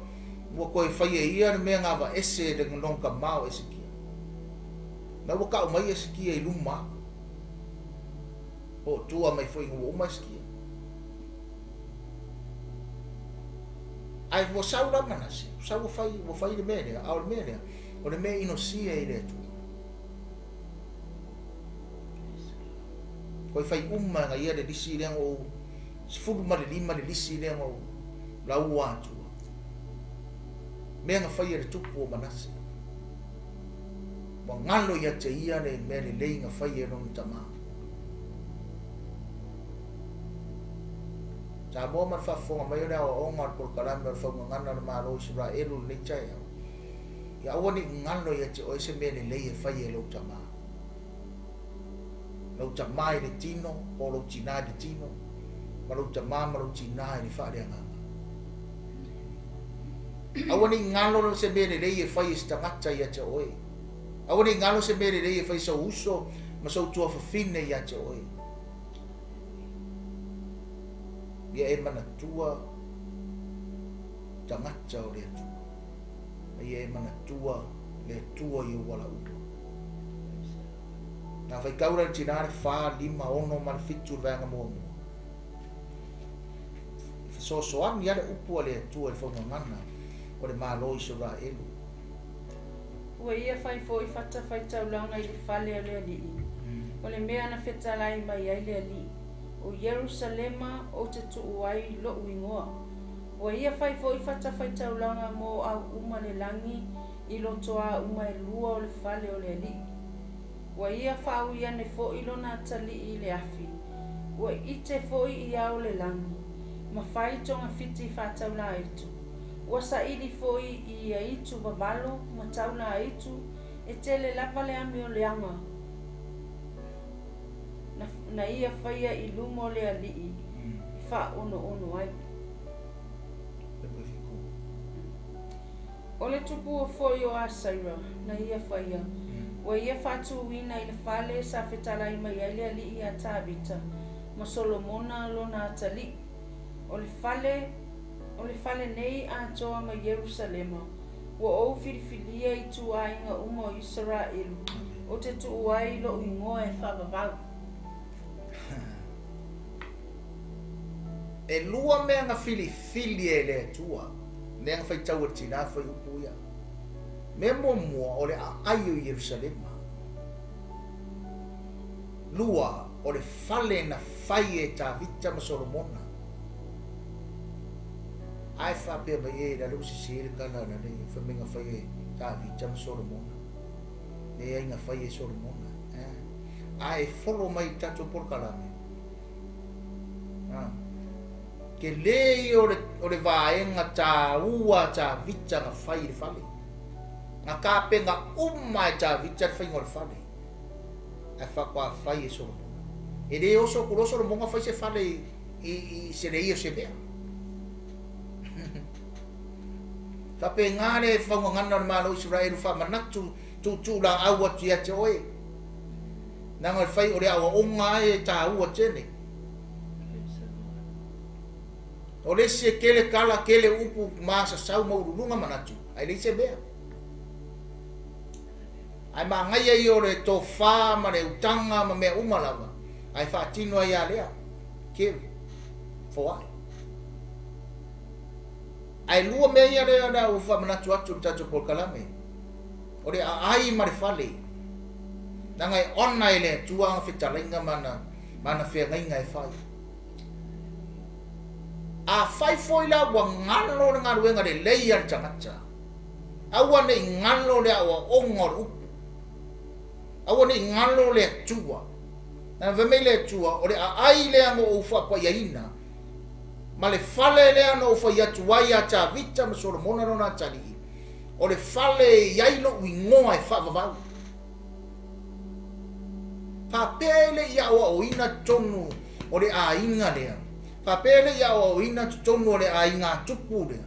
ua toe fai e ia le mea na avaese e le lona tamā o Esekia. La ua tau mai Esekia i luma atu. Po o tua mai foi ina ua uma Esekia. Ae ua sau la Manase, ua sau ua fai, ua fai le mea lea, a o le mea lea, o le mea inosia i le Atua. Toe fai uma na ia le lisi lea na ou 15 le lisi lea na ou laua atua. Mea na fai e le tupu o Manase. Ua galo ia te ia le mea lelei na fai e lona tamā. Samoa ma le faafofoga mai o le aoaoga o le polokalame o le Faugagana o le Malo o Isaraelu i lenei taeao, ia aua ne i galo ia te oe se mea lelei e fai e lou tamā. Lou tamā i le tino, po o lou tinā i le tino, ma lou tamā ma lou tinā i le faaleagaga. Aua ne i galo se mea lelei e fai e se tagata ia te oe. Aua ne i galo se mea lelei e fai e sou uso ma sou tuafafine ia te oe. Ia e manatua tagata o le Atua. Ma ia e manatua le Atua i ou ala uma. Na faitau la le tinā le 4, 5, 6 ma le 7 i le vaega muamua. E fesoasoani lava le upu a le Atua i le faugagana o le Malo o Isaraelu. Ua ia fai foi fatafaitaulaga i le fale o le Alii, o le mea na fetalai mai ai le Alii, o Ierusalema ou te tuu ai lou igoa. Ua ia fai foi fatafaitaulaga mo au uma le lagi i lotoā uma e lua o le fale o le Alii. Ua ia faaui ane foi lona atalii i le afi, ua ite foi i ao le lagi, ma fai togafiti faataulaitu. Ua saili foi i ia itu vavalo ma taulaitu, e tele lava le amioleaga. na ia faia i luma o le Alii e faaonoono ai. O le tupua foi o Asaira na ia faia, ua ia faatuina i le fale sa fetalai mai ai le Alii ia Tavita ma Solomona lona atalii. O le fale, o le fale nei atoa ma Ierusalema, ua ou filifilia i ituaiga uma o Isaraelu, ou te tuu ai lou igoa e faavavau. E lua mea na filifili e le Atua, mea na faitau e le tina fuaiupu ia. Mea muamua, o le aai o Ierusalema. Lua, o le fale na fai e Tavita ma Solomona. Ae faapea mai e la lea ua sese le tala a le fai mai na fai e Tavita ma Solomona. Leai na fai e Solomona. Ae follow mai i le tatou polokalame. Tele ia o le vaega taua a Tavita na fai i le fale. Na tapena uma e Tavita le faiga o le fale, ae faatoa fai e Solomona. E le oso atu loa Solomona fai se fale i se leai o se mea. Faapena le faugagana o le Malo o Isaraelu faamanatu tuutuu laau atu ia te oe. Leaga o le fai o le aoaoga ai e taua tele. O le isi e tele tala, tele upu, masasau ma ululuga manatu, ae leai se mea. Ae manaia ia o le tofa ma le utaga ma mea uma lava, ae faatino ai lava lea. Keri, foai. Ae lua mea ia lea o le a ou faamanatu atu i le tatou polokalame. O le aai ma le fale. Leaga e ona e le Atua ana fetalaiga ma ana, ma ana feagaiga e fai. Afai foi la ua galo le galuega lelei a le tagata, aua ne i galo le aoaoga o le upu, aua ne i galo le Atua. Leaga fai mai le Atua, o le aai lea na ou faapaiaina, ma le fale lea na ou fai atu ai ia Tavita ma Solomona lona atalii, o le fale e i ai lou igoa e faavavau. Faapea e le i aoaoina totonu o le aiga lea, faapea e le i aoaoina totonu o le aiga tupu lea,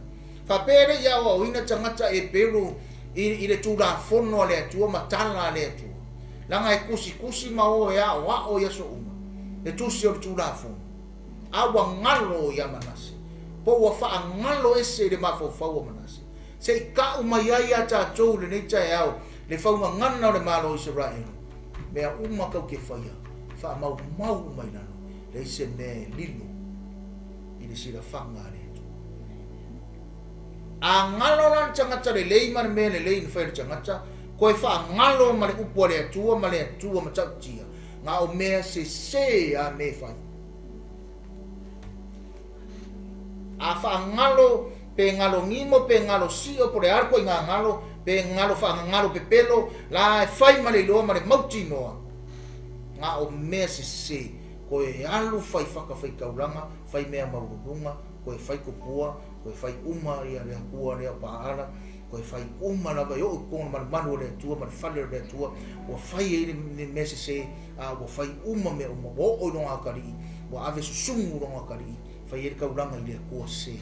faapea e le i aoaoina tagata Eperu i le Tulafono a le Atua ma tala a le Atua, leaga e tusitusi ma o e aoao i aso uma le tusi o le Tulafono. A ua galo ia Manase, po ua faagalo ese i le mafaufau o Manase, se i ka'u mai ai iā tatou i lenei taeao le faugagana o le Malo o Isaraelu, mea uma tou te faia, faamaumau uma i lalo, leai se mea e lilo i le silafaga a le Atua. A galo la le tagata lelei ma le mea lelei na fai e le tagata, toe faagalo ma le upu a le Atua ma le Atua matautia, na o mea sese a me fai. A faagalo pe galo gimo pe galo sio po le a le koiga galo pe galo faagagalo pepelo la e fai ma le iloa ma le mautinoa na o mea sese koe alu fai faka fai taulaga fai mea maululuga koe fai tupua koe fai uma ia le Atua lea o Paala koe fai uma lava e oo i totonu o le malumalu o le Atua ma le fale o le Atua ua fai ai le mea sese a ua fai uma mea uma ua oo i lona atalii ua ave susugu lona atalii fai ai le taulaga i le Atua se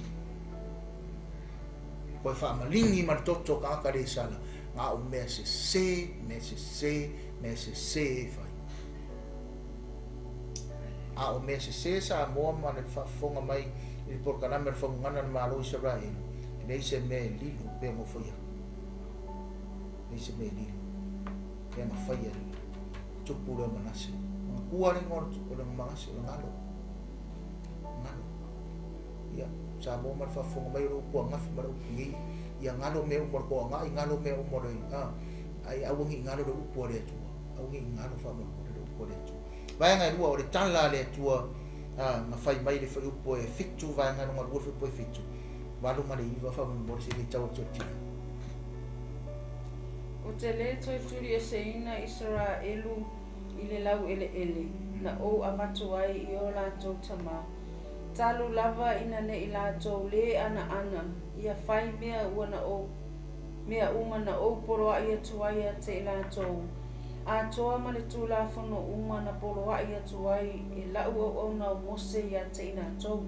koe faamaligi ma le toto o tagata le sala na o mea sese mea sese mea sese e fai a o mea sese Samoa ma le faafofoga mai i le polokalame o le Faugugana o le Malo o Isaraelu, e leai se mea e lilo pei ona ou fai atu. E leai se mea e lilo pei ona faia e le tupu lea o Manase. Manatua le igoa o le Manase, o le galo. Galo. Ia, Samoa ma le faafofoga mai o le upu angafi ma le upu nei, ia galo mea uma o le toagai, galo mea uma o le, a, ai aua ne i galo le upu a le Atua. Aua ne i galo faamolemole le upu a le Atua. Vaega e lua, o le tala a le Atua na fai mai i le fuaiupu e 7, vaega lona lua, le fuaiupu e 7, 8 ma le 9, faamolemole se i faitau atu e le tina. Ou te lē toe tulieseina Isaraelu i le laueleele na ou avatu ai i o latou tama, talu lava ina ne i latou lē anaana ia fai mea ua na ou mea uma na ou poloaʻi atu ai ia te i latou. Atoa ma le Tulafono uma na poloaʻi atu ai e la'u auauna o Mose iā te i latou.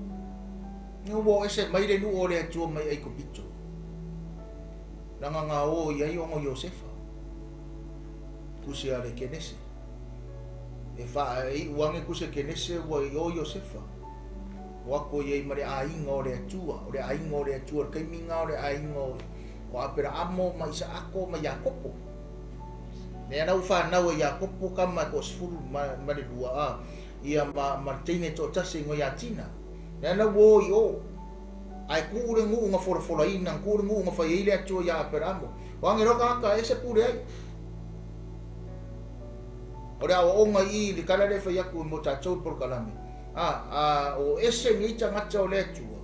Ua oo ese mai le nuu o le Atua mai Aikupito, laga ga o i ai ona o Iosefa, tusi a le Kenese. E faa e iu ane tusi a Kenese ua i o Iosefa. O ako i ai ma le aiga o le Atua, o le aiga o le Atua, le taimi lena o le aiga o Aperaamo ma Isaako ma Iakopo. Lea la ua fanau e Iakopo tama e toasefulu ma le lua, a, ia ma, ma le teine e toatasi e igoa ia Tina. Lea la ua o i o. Ae tuu le nuu na folafolaina, tuu le nuu na fai ai le Atua ia Aperaamo. O age loa tagata ese pule ai. O le aoaoga i i le tala lea e fai atu mo tatou i le polokalame, a, a, o ese nei tagata o le Atua,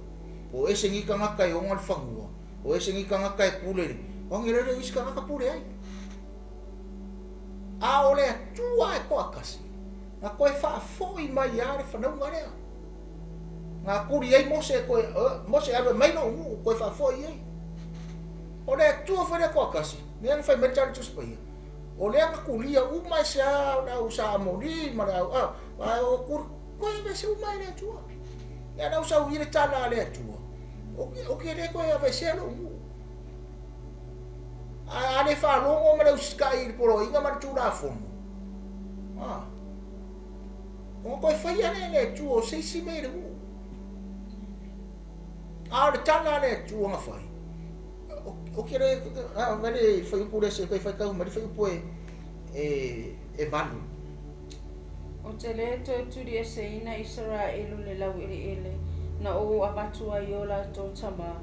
o ese nei tagata e ona le fanua, o ese nei tagata e pule le, o age loa le isi tagata pule ai. A o le Atua e toatasi, na toe faafoi mai lava le fanauga lea. Na tuli ai Mose e toe, Mose alu e mai lou nuu, toe faafoi ai. O le Atua foi lea toatasi, lea na fai mai le tala Tusi Paia, o lea na tulia uma e se a o le au Sa Amoni ma le au, a, a o tuli, toe aveese uma e le Atua. Lea na usau i le tala a le Atua, o ke le toe aveesea lou nuu. A le faalogo ma le usitai i le poloaiga ma le Tulafono, a, ona toe faia lea e le Atua o se isi mea i le nuu. A o le tala a le Atua na fai, o ke le, a, vai le fuaiupu lea se toe faitau mai le fuaiupu e 8. Ou te lē toe tulieseina Isaraelu i le laueleele na ou avatu ai i o latou tamā,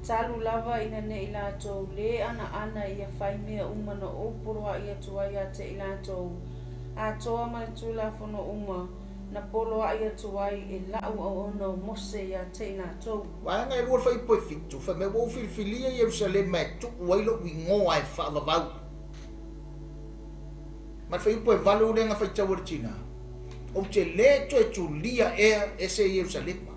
talu lava ina neʻi latou lē anaana ia fai mea uma na ou poloaʻi atu ai ia te i latou, atoa ma le Tulafono uma na poloaʻi atu ai e la'u auauna o Mose ia te i latou. Vaega e lua le fuaiupu e 7, fai mai, Ua ou filifilia Ierusalema e tuu ai lou igoa e faavavau. Ma le fuaiupu e 8 lea na faitau e le tina, Ou te lē toe tulia ea ese Ierusalema.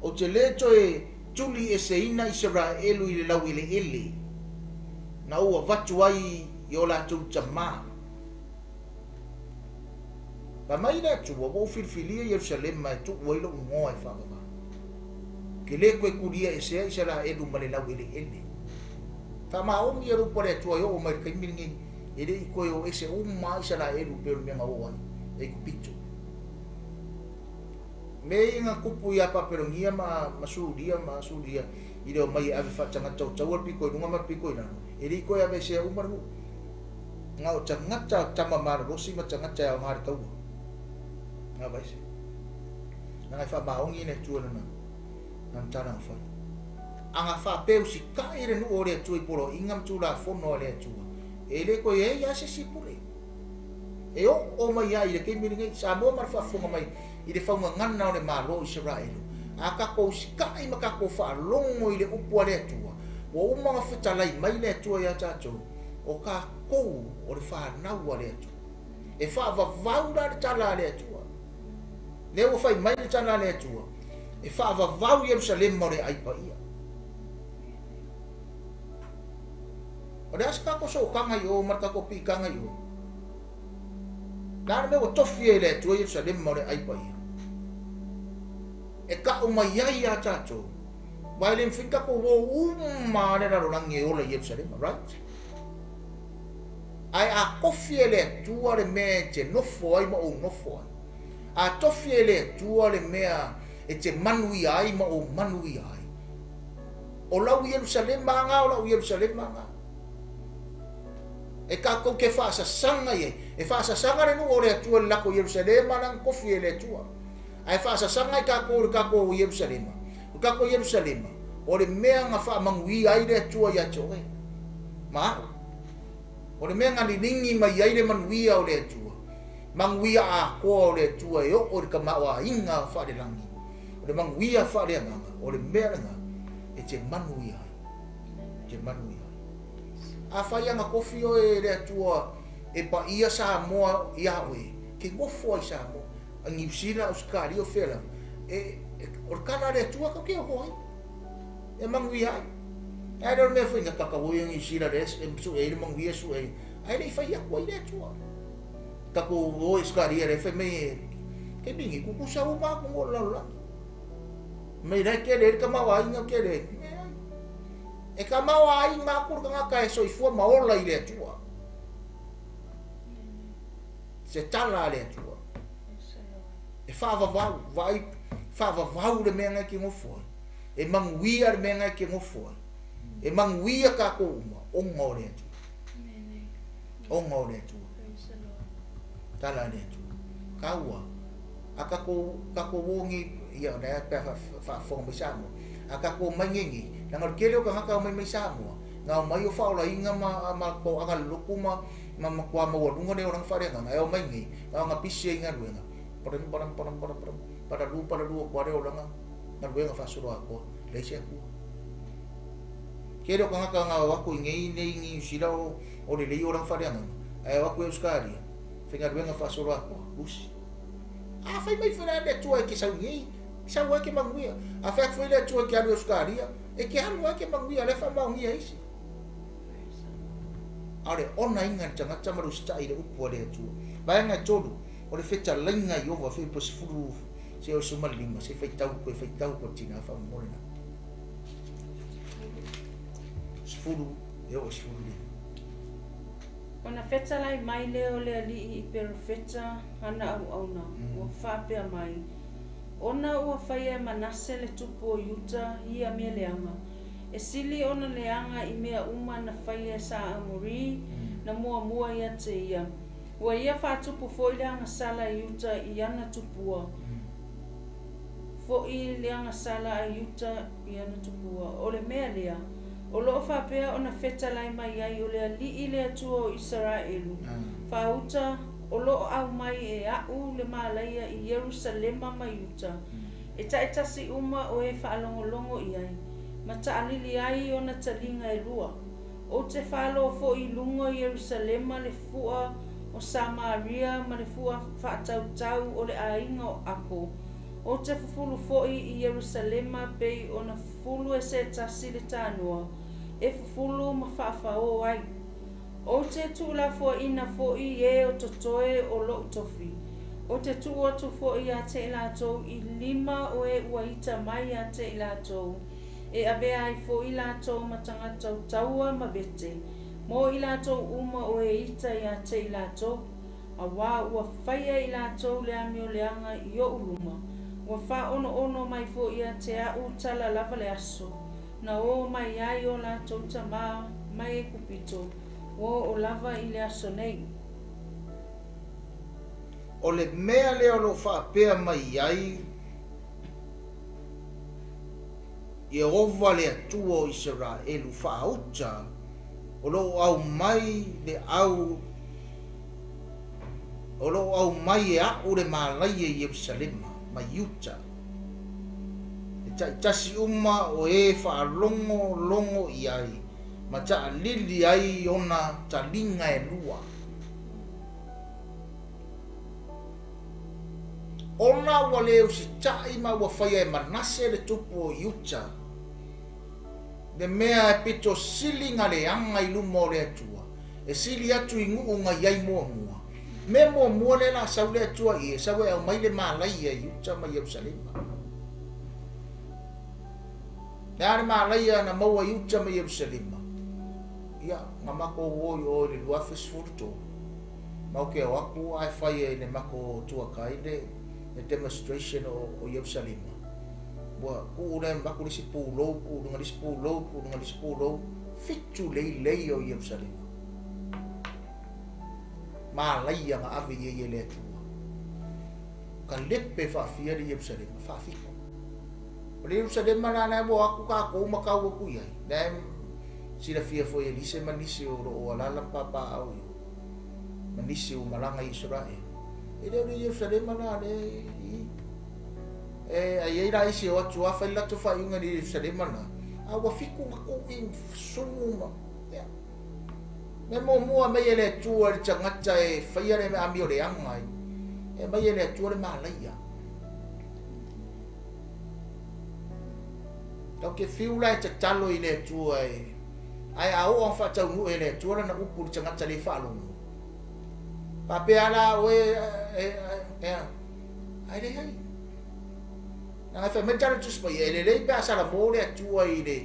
Ou te lē toe tuli eseina Isaraelu i le laueleele na ou avatu ai i o latou tamā. Fai mai le Atua, Ua ou filifilia Ierusalema e tuu ai lou igoa e faavavau. Ou te lē toe tulia esea Isaraelu ma le laueleele. Faamaoni e le upu a le Atua e oo mai i le taimi lenei, e le i toe o ese uma lava Isaraelu pei o le mea na o ai, Aikupito. Mea ia na tupu ia Papelonia ma ma Suria ma Asuria i le omai e ave faatagata o taua le pito i luga ma le pito i lalo, e le i toe aveesea uma le nuu. Na o tagata tama malolosi ma tagata e aoga i le taua. Na aveese. Leaga e faamaoni le Atua i lana lana tala na fai. A na faapea usitai le nuu o le Atua i poloaiga ma Tulafono a le Atua, e le toe i ai lava se isi pule. E oo mai lava i le taimi lenei, Samoa ma le faafofoga mai i le faugagana o le Malo o Isaraelu, a tatou usitai ma tatou faalogo i le upu a le Atua, ua uma ona fetalai mai le Atua ia tatou, o tatou o le fanau a le Atua. E faavavau la le tala a le Atua. Lea ua fai mai le tala a le Atua, e faavavau Ierusalema o le aai paia. O le a se tatou sootaga i o ma le tatou piitaga i o? Le a le mea ua tofi ai e le Atua Ierusalema o le aai paia? E tau mai ai ia tatou, aua e le mafai ona tatou o uma lava le lalolagi e ola i Ierusalema, right? Ae a tofi e le Atua le mea e te nofo ai ma ou nofo ai, a tofi e le Atua le mea e te manuia ai ma ou manuia ai, o lau Ierusalema lena, o lau Ierusalema lena. E tatou te faasasaga i ai. E faasasaga le nuu o le Atua i le latou Ierusalema lena na tofi e le Atua. Ae faasasaga i tatou i le tatou Ierusalema. O le tatou Ierusalema, o le mea na faamanuia ai le Atua ia te oe ma au. O le mea na liligi mai ai le manuia o le Atua, manuia atoa o le Atua e oo i le tamaoaiga faalelagi, o le manuia faaleagaga, o le mea lena e te manuia ai. E te manuia ai. Afai lava na tofi oe e le Atua e paia Samoa ia oe, ke nofo ai Samoa, a Niu Sila, Ausetalia, o fea lava, e, e, o le tala a le Atua tatou te oho ai, e manuia ai. Ae le o le mea foi na tatou o i Niu Sila lea e sue ai le manuia sue ai, ae le i fai atu ai le Atua. Tatou o i Ausetalia lea fai mai e taimi nei tutusa uma atunuu o le lalolagi. Mai la e tele ai le tamaoaiga tele ai. Leai. E tamaoaiga atu le tagata e soifua ma ola i le Atua. Se tala a le Atua. E faavavau, vaai, faavavau le mea na e te nofo ai. E manuia le mea na e te nofo ai. E manuia tatou uma ona o le Atua. Ona o le Atua. Tala a le Atua. Taua. A tatou, tatou o nei, ia o lea pe a faafofoga mai Samoa. A tatou omai nei nei, leaga o le tele o tagata e omai mai Samoa, na omai o faaolaina ma, ma toaga le lotu ma, ma matua maualuga le olaga faaleagaga, e omai nei, na ona pisi ai i galuega, param param param param param, palalu palalu atu lava le olaga, galuega faasoloatoa, leai se Atua. Tele o tagata na o atu i nei nei i Niu Sila o, o lelei olaga faaleagaga, ae o atu i Ausetalia, faigaluega faasoloatoa, lusi. A fai mai foi la le Atua e te sau nei, sau lava e te manuia. A fai atu foi le Atua e te alu i Ausetalia, e te alu lava e te manuia, o la e faamaonia e isi. A o le onaina e le tagata ma le usitai i le upu a le Atua. Vaega e tolu, o le fetalaiga a Ieova, Filipo 10 seia 15, se i faitau, toe faitau atu e le tina faamolemole la. 10 e oo i 15. Ona fetalai mai lea o le Alii i perofeta ana auauna, ua faapea mai, Ona ua faia e Manase le tupu o Iuta ia mea leaga, e sili ona leaga i mea uma na faia e sa Amori na muamua ia te ia. Ua ia faatupu foi le agasala i Iuta i ana tupua, foi le agasala a Iuta i ana tupua. O le mea lea, o loo faapea ona fetalai mai ai o le Alii le Atua o Isaraelu, faauta o loo aumai e a'u le malaia i Ierusalema ma Iuta, e ta'itasi uma o e faalogologo i ai, ma ta'alili ai ona taliga e lua. Ou te faaloa foi i luga o Ierusalema le fua o Samaria ma le fua faatautau o le aiga o Ako. Ou te fufulu foi i Ierusalema pei ona fufulu e se tasi le tanoa, e fufulu ma faafaō ai. Ou te tuulafoaina foi e o totoe o lo'u tofi. Ou te tuu atu foi ia te i latou i lima o e ua ita mai ia te i latou, e avea ai foi latou ma tagata taua ma vete, mo i latou uma o e ita ia te i latou, auā ua faia i latou le amioleaga i oʻu luma, ua faaonoono mai foi ia te a'u tala lava le aso na ō mai ai o latou tamā mai Aikupito, ua oo lava i le aso nei. O le mea lea o lo o faapea mai ai Ieova le Atua o Isaraelu faauta, o lo o aumai le au, o lo o aumai e a'u le malaia i Ierusalema ma Iuta, e ta'itasi uma o e faalogologo i ai ma ta'alili ai ona taliga e lua. Ona ua le usita'i ma ua faia e Manase le tupu o Iuta, le mea e pito sili na leaga i luma o le Atua, e sili atu i nuu na i ai muamua. Mea muamua lea la sau le Atua i e sau e aumai le malaia i Iuta ma Ierusalema. Le a le malaia na maua i Iuta ma Ierusalema? Ia, na matou o i o i le 2013, Matou te o atu ae fai ai le matou tuakai le le demonstration o o Ierusalema. Ua tuu le avatu le isi pulou, tuu luga le isi pulou, tuu luga le isi pulou, fitu leilei o Ierusalema. Malaia na ave i ai e le Atua. Ka lepe faafia le Ierusalema, faafitu. O le Ierusalema la la ua o atu tatou ma tau atu i ai. La e silafia foi e Elise ma nisi o lo o alaala ma papaaao i o. Ma nisi ua malaga i Isaraelu. E le o le Ierusalema la lea i e ai ai la isi o atu a fai le latou faaiuga i le Ierusalema la, a ua fitu na ku'i sumu ma ia. Mea muamua aumai e le Atua i le tagata e faia le amioleaga ai, e aumai e le Atua le malaia. Tatou te fiu la e tatalo i le Atua e, ae a oo ina faataunuu e le Atua lana upu i le tagata le faalogo, faapea la oe e, e, ae leai. Leaga e fai mai le tala a le Tusi Paia, e lelei pe a salamo le Atua i le,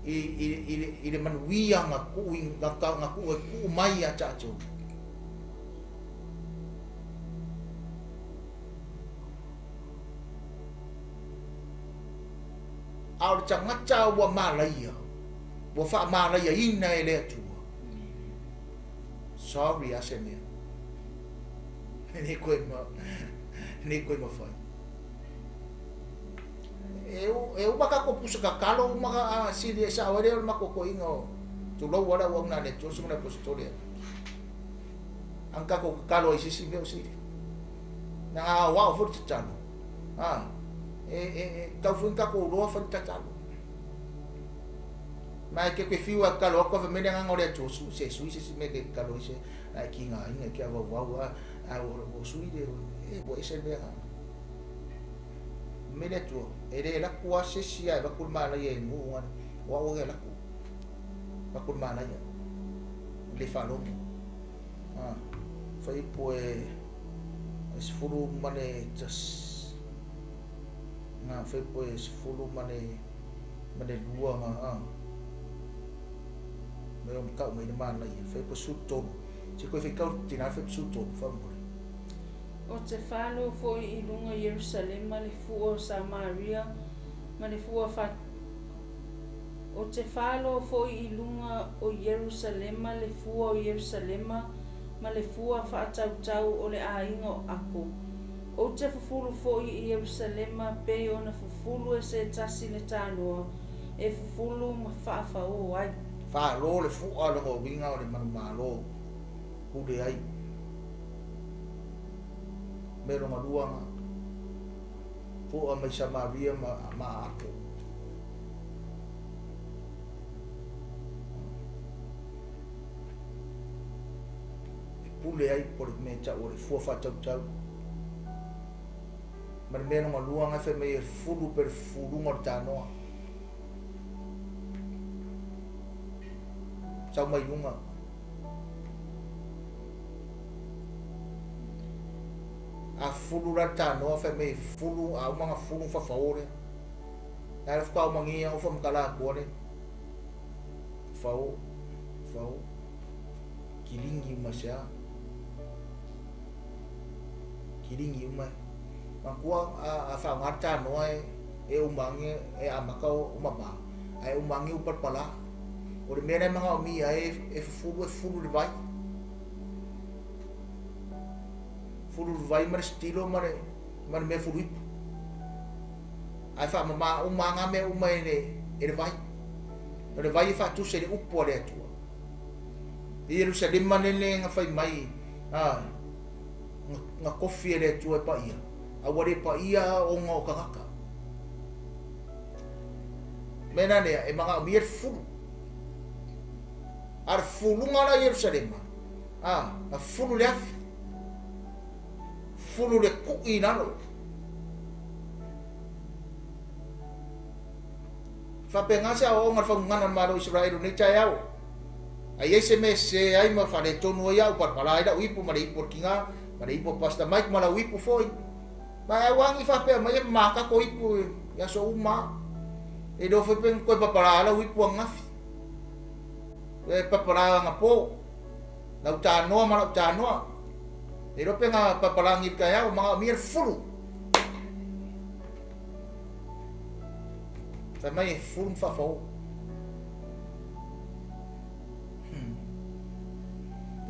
i, i, i, le, i le manuia na tuu, na, na tuu e tuu mai ia tatou. A o le tagata ua malaia, ua faamalaiaina e le Atua. Sorry a se mea. E le koe ma, le koe mafai. E, e uma kako pusa kakalo, uma a sili e sao ai lea o le makokoiga o tulou ala auauna a le Atua susuga i le Aposetoli. Ang kako kakalo ai sisi mea o sili. Na aoao foi le tatalo. A, e, e, e tau foi kako uloa fai le tatalo. Ma e ke ke fiu a kakalo aku a fai mai le agaga o le Atua, su se sui se si mea ke kakalo ai se a e kinga inga ke avau a a o sui le e ua ese le mea me le Atua e le laku a se si a e vaku le malaia e nuu ngana o au e laku vaku le malaia le faalogo a fai po e 11 nga fai po e 12 nga a me o kau mai le malaia fai po su tolu se koe fai kau tina fai su tolu fa mo. Ou te falo foi i luga o Ierusalema le fua o Samaria ma le fua fa Ou te falo foi i luga o Ierusalema le fua o Ierusalema ma le fua faatautau o le aiga o Ako. Ou te fufulu foi i Ierusalema pei ona fufulu e se tasi le tanoa e fufulu ma faafaō ai. Falo le fua lona uiga o le manumalo pule ai. Me lona lua nga fua mai Samaria ma, ma Ako. E pule ai po le mea tau o le fua faatautau. Ma le mea lona lua nga fai mai e fulu pe le fufuluga o le tanoa. Sau mai luga. A fulu la le tanoa fai mai e fulu a uma nga fulu fafao lea. La le fuka umangia o famakala atua le. Fao, fao. Kilingi uma se a. Kilingi uma. Makua a, a whaonga le tanoa e, e umangi e amaka o mama. A e umangi u palpala. O le mea lea manga o mia e, e fufulu e fulu le vai. Fulu le vai ma le stilo ma le, ma le mea fulu ipu. Ae faamama uma ngā mea uma e le, e le vai. O le vai e faatusa i le upu a le Atua. I Ierusalema lele nga fai mai, a, nga kofi e le Atua e paia. A ua le paia ona o tagata. Mea la lea, e magaomia le fulu. A le fuluga la Ierusalema, a, na fulu le afi. Fulu le kui i lalo. Faapena se aoaoga le faugugana o le Malo o Isaraelu nei taeao. A i ai se mea e sese ai ma faaletonu ai au, palapala ai lau ipu ma le ipu o le kina, ma le ipu o Pastor Mike ma lau ipu foi. Ma e auagi faapea mai e makako ipu i aso uma. E iloa foi pe koe papala lau ipu angafi. E papala angapo. Lau tanoa ma lau tanoa. E iloa pe nga papala ngi taeao, magaomia le fulu. Fai mai e fulu ma faafao.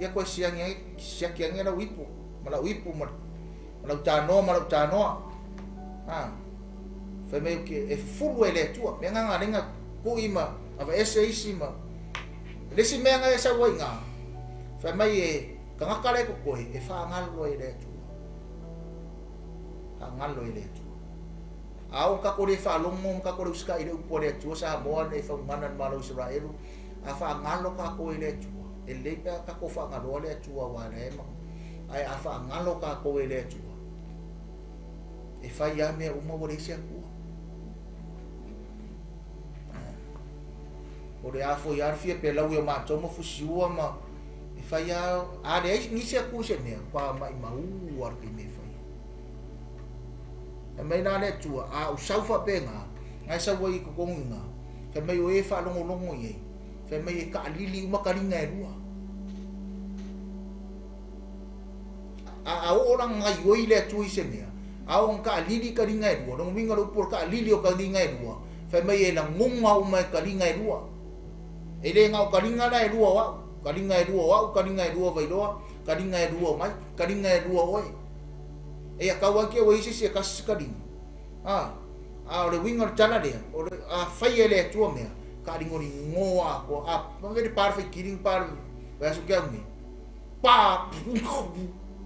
Ia koe siagi ai, siaki ange lau ipu, ma lau ipu, ma, ma lau tanoa, ma lau tanoa. Ha. Fai mai ke e fufulu e le Atua. Mea nga nga lenga kui ma ava ese isi ma. Le isi mea nga e sau ai nga. Fai mai e tagata le kokoe e whaangalo e le Atua. Whaangalo e le Atua. A o kako le whaalongo, kako le usika i le upu a le Atua sa moa le whaungana le malo Israelu. A whaangalo kako e le Atua. E lei pea kako whaangaloa le Atua wa le ema. Ai a whaangalo kako e le Atua. E whai a mea uma wa le isi Atua. O le a foi lava le fia pelau i o matou ma fusiua ma e fai lava, a leai nisi atu i se mea, ua maimau lava le taimi e fai ai. Fai mai la le Atua, a ou sau faapena, na e sau ai i totonu i ina, fai mai o e faalogologo i ai, fai mai e taalili uma taliga e lua. A, a oo la gaioi le Atua i se mea, a oo ina taalili taliga e lua, lona uiga o le upu o le taalili o taliga e lua, fai mai e lagona uma e taliga e lua. E le na o taliga la e lua o au, taliga e lua o au, taliga e lua o Vailoa, taliga e lua o Mike, taliga e lua o oe. Eia tau ai te ua i ai se isi e tasi se taliga. A, a o le uiga o le tala lea, o le, a fai e le Atua mea, taaligoligoa atoa, a, vave le pa le faitili na pa le vaiaso tea nei. Pa,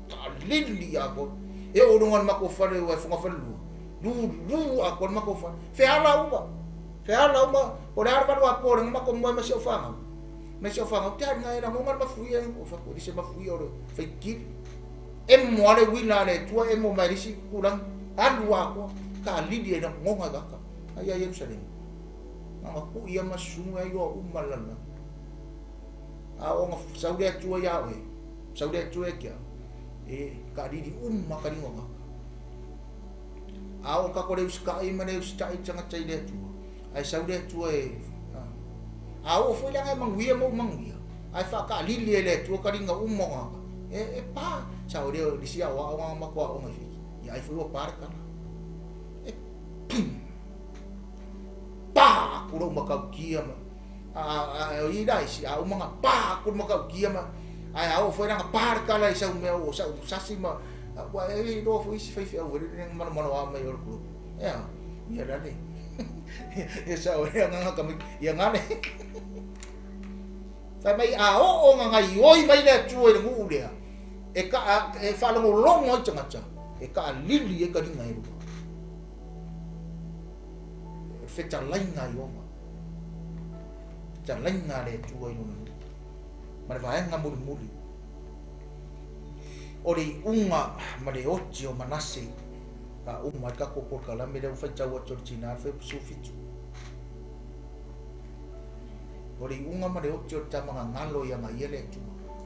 taalili atoa. E oo i luga o le matou fale ua e fogafalelua, lulu atoa le matou fale. Feala uma, feala uma, po o le a le valuapo o le matou moe ma si au fanau. Ma si au fanau, te alina e lagona le mafuie, o fatu e le se mafuie o le faitili. Emo lava le uila a le Atua, emo mai le isi tulaga, alu atoa, taalili ai lagona e tagata. Ai ia Ierusalema, na ona tuu ia ma susunu ai loa uma le lalolagi. A oo ina sau le Atua ia oe, sau le Atua ia te au, e taalili uma taliga o tagata. A oo ina tatou le usitai ma le usitai le tagata i le Atua, ae sau le Atua e a oo foi leaga e manuia ma ou manuia, ae faataalili e le Atua taliga uma o tagata, e, e pa. Sao lea o le isi aoaoga na matou aoga i Fiti, ia ai foi ua pa le tala. E pum! Pa atu lou matautia ma a, a, o i la isi, a uma na pa atu le matautia ma ae a oo foi la na pa le tala i sau mea o sau sasi ma ua e iloa foi isi faifeau foi lele na manomanoa mai o le kulupu. Ea, ia lale. Ia sao e agaga tamaiti. Ia gale. Fai mai a oo na gaioi mai le Atua i le nuu lea, e ka e faalogologo ai tagata, e taalili ai taliga e lua. O le fetalaiga a Ieova. Fetalaiga a le Atua i lona nuu. Ma le vaega mulimuli. O le iuga ma le oti o Manase ka uma ai le tatou polokalame lea ua faitau atu e le tina le fuaiupu 17. O le iuga ma le oti o le tama na galo ia gaia le Atua,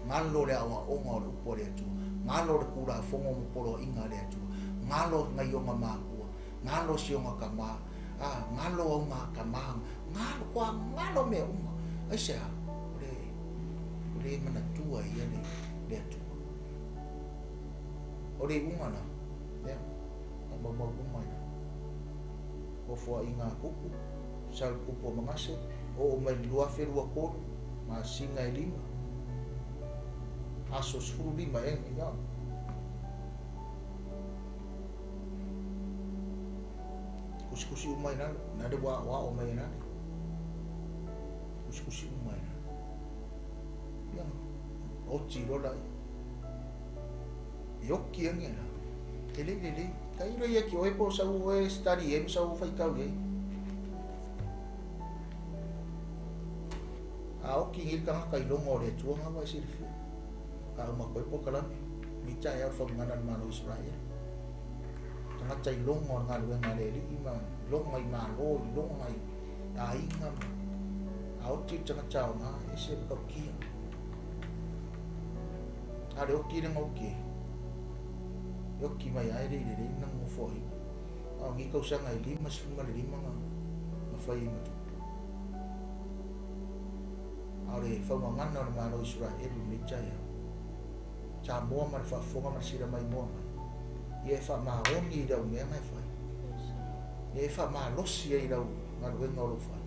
galo le aoaoga o le upu a le Atua, galo le Tulafono ma poloaiga a le Atua, galo gaioga makua, galo sioga tama, a, galo auga tama, galo, toa galo mea uma. Aisea? O le, o le manatua ia le, le Atua. O le iuga la, ia, faamaumau uma i Nofoaiga a Kupu, sau le Kupu o Manase, oo mai le 2023, masina e lima, aso 15 ea lenei, ia. Kusikusi uma i lalo, na le ua aoao mai e lale. Kusikusi uma i lalo. Ia, oti loa laia. E oki agi la. E lei lelei. Tailo ia ki oe po o sau oe study ai ma sau faitau i ai. A oki nei le tagata i loga o le Atua nga ua e silafia. A uma atu ai polokalame. Nei taeao le faugana i le Malo o Isaraelu. Tagata i loga o le galuega a le Alii ma loga i Malo, i loga i aiga ma a oti le tagata aoga e ese le matautia. A le oki lea na oki ai. E oki mai lava e le i lelei lana nofoaiga. A o nei tausaga e 55 na, na fai ai ma tupu. A o le faugagana o le Malo o Isaraelu i lenei taeao, Samoa ma le faafofoga ma le silamaimoa mai, ia e faamaoni i lau mea na e fai. Ia e faamalosi ai i lau galuega o lo o fai.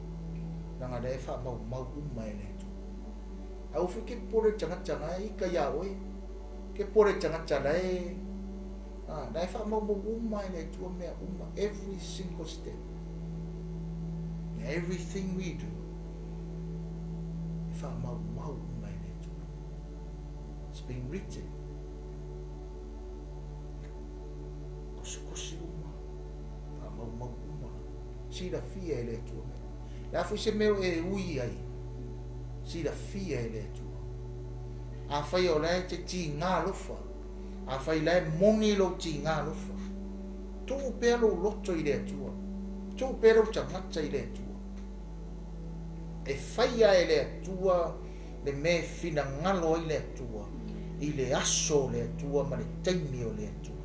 Leaga lea e faamaumau uma e le Atua. Aua foi ke popole i le tagata la e ika iā oe. Ke popole i le tagata la e, a, la e faamaumau uma e le Atua mea uma, every single step. Everything we do, e faamaumau uma e le Atua. It's been written. E kosikosi uma, faamaumau uma, silafia e le Atua mea. Le a foi se mea e ui ai, silafia e le Atua. Afai o la e te tiga alofa, afai la e moni lou tiga alofa, tuu pea lou loto i le Atua, tuu pea lou tagata i le Atua. E faia e le Atua le mea e finagalo ai le Atua i le aso o le Atua ma le taimi o le Atua.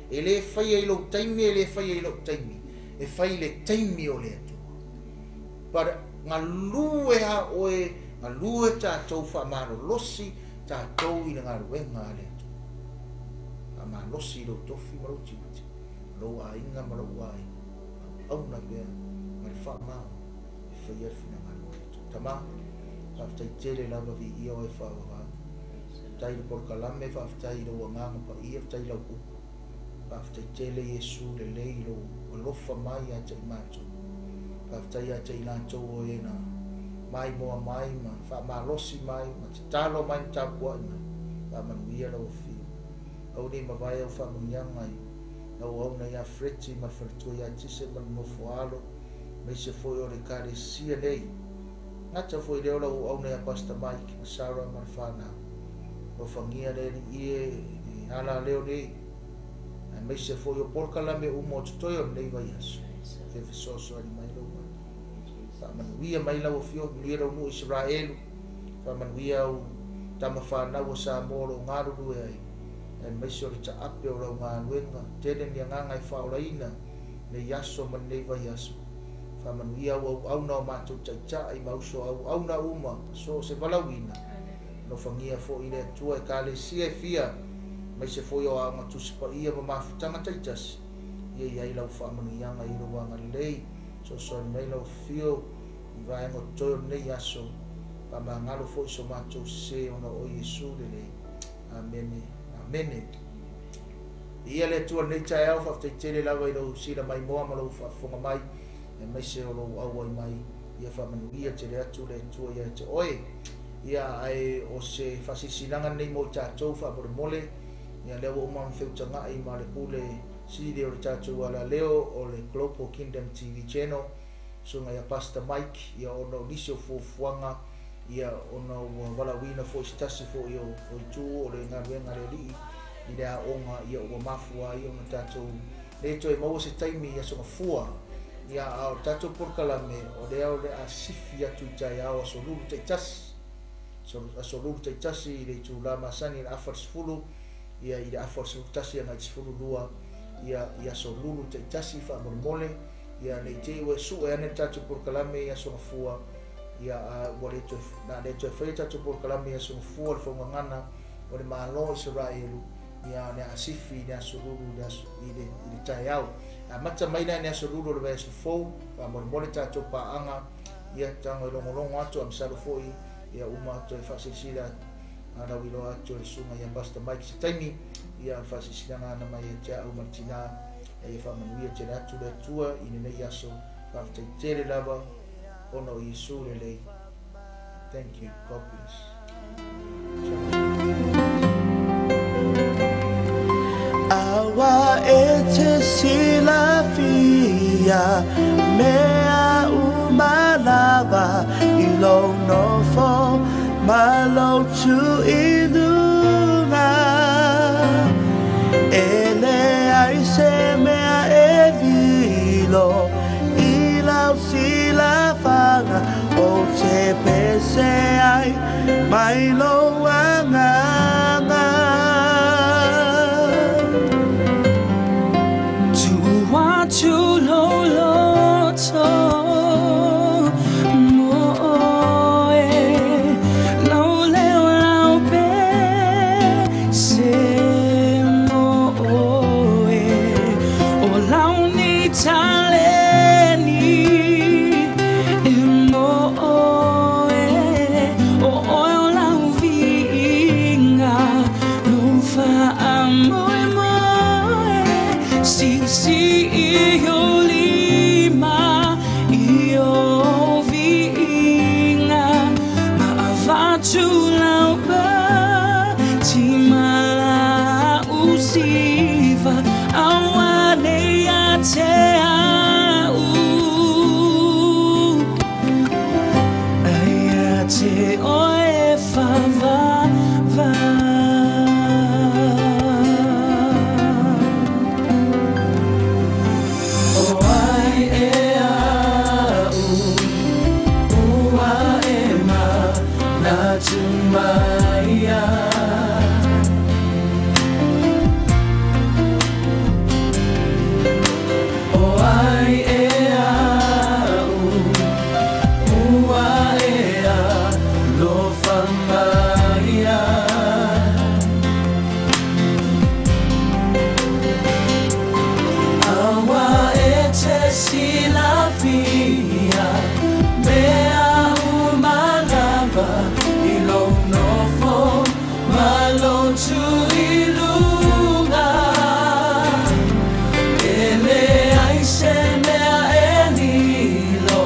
E le faia i lou taimi, e le faia i lou taimi, e fai i le taimi o le Atua. But galue a oe, galue tatou, faamalolosi tatou i le galuega a le Atua. Faamalosi i lou tofi ma lou tiute, lou aiga ma lou aiga, auauna pea ma le faamaoni e faia le finagalo o le Atua. Tama, faafetai tele lava, viia oe faavavau. Faafetai i le polokalame, faafetai i lou agaga paia, faafetai i lau upu. Faafetai tele Iesu lelei i lou alofa mai ia te i matou. Faafetai ia te i latou o e na maimoa mai ma faamalosi mai ma tatalo mai ma tapuai mai. Faamanuia lau afio. Aua ne i mavae au faamanuiaga i lau auauna ia Freti ma le faletua ia Tise ma le nofo alo, aemaise foi o le Ekalesia nei. Gata foi i lea o lau auauna ia Pastor Mike ma Sarah ma le fanau. Alofagia le Alii e le alaleo nei, aemaise foi o polokalame uma o totoe o lenei vaiaso. Fia fesoasoani mai lou Atua. Faamanuia mai lau afioga, manuia lau nuu Isaraelu, faamanuia au tama fanau o Samoa o lo o galulue ai, aemaise o le taape o lau galuega, tele ni agaga e faaolaina nei aso ma lenei vaiaso. Faamanuia au auauna o matou taitai ma uso auauna uma, so o se valaauina. Alofagia foi le Atua Ekalesia e fia, aemaise foi o aoga Tusi Paia ma mafutaga taitasi, ia i ai lau faamanuiaga i lou agalelei. Fesoasoani mai lau afio i vaega o totoe o lenei aso. Faamagalo foi so matou sese ona o Iesu lelei. Amene. Amene. Viia le Atua i lenei taeao, faafetai tele lava i lou sila maimoa ma lou faafofoga mai, aemaise o lou auai mai. Ia faamanuia tele atu le Atua ia te oe. Ia, ae o se faasilasilaga lenei mo i tatou faamolemole, ia lea ua uma ona feutaga'i ma le pule sili o le tatou alaleo o le Global Kingdom TV Channel, susuga ia Pastor Mike, ia ona o nisi o fuafuaga, ia ona ua valaauina foi se tasi foi o itu o le galuega a le Alii i le aoga, ia ua mafua ai ona tatou le toe maua se taimi i Aso Gafua. Ia, a o le tatou polokalame o lea o le a sifi atu i taeao aso Lulu taitasi, aso Lulu taitasi i le itula masani i le afa i le 10, ia i le afa o le 11 agai i le 12, ia i aso Lulu taitasi faamolemole. Ia ne i te i ua sue ane le tatou polokalame i Aso Gafua, ia a ua le toe, na le toe faia tatou polokalame i Aso Gafua le faugagana o le Malo o Isaraelu, ia le a sifi i le aso Lulu i le aso i le i le taeao. E amata mai la i le aso Lulu o le vaiaso fou, faamolemole tatou paaga, ia tago e logologo atu, a masalo foi ia uma toe faasilasila lauiloa atu e le susuga ia Pastor Mike se taimi, ia o le faasilasilaga ana mai ia te au ma le tinā, ia faamanuia tele atu le Atua i lenei aso. Faafetai tele lava ona o Iesu lelei. Thank you. God bless. Shalom. Aua e te silafia mea uma lava i lou nofo ma lou tu i luga. E leai se mea e lilo i lau silafaga o te pese ai mai lou agaga. Tuu atu lou loto mo oe, lau leo lau pese mo oe, o lau nei taleni e mo oe, o oe o lau viiga, lou faamoemoe, siisii i ou lima i ou viiga, ma avatu lau pati ma lau siva, aua nei ia te au, ae ia te oe e faavavau. O ai e au ua manatu maia. O ai e au ua ea lofa maia. Aua e te silafia mea uma lava i lou nofo ma lou tuiluga. E leai se mea e lilo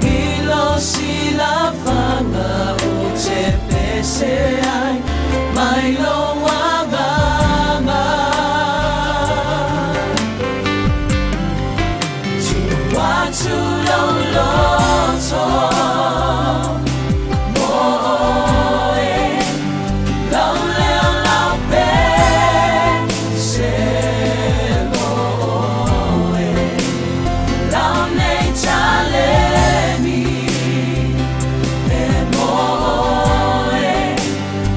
i lou silafaga ou te pese ai mai lou agaga. Tuu atu lou loto mo oe, lau leo lau pese mo oe, lau nei taleni e mo oe,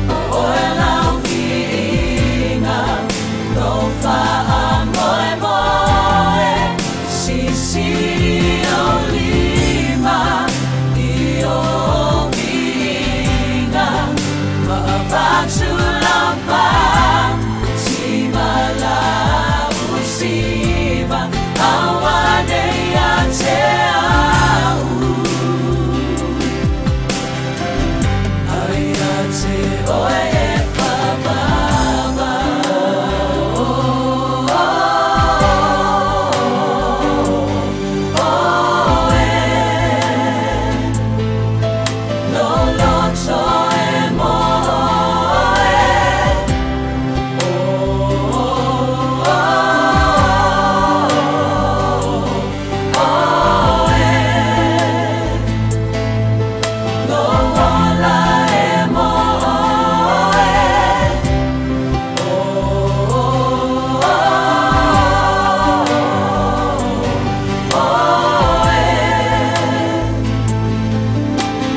o oe lau viiga, lou faamoemoe, sisi ou lima i o viiga, ma avatu lau pati ma lau siva, aua nei ia te au. Ae ia te oe e faavava. Oe, lou loto e mo oe. Oe, lou ola e mo oe. Oe,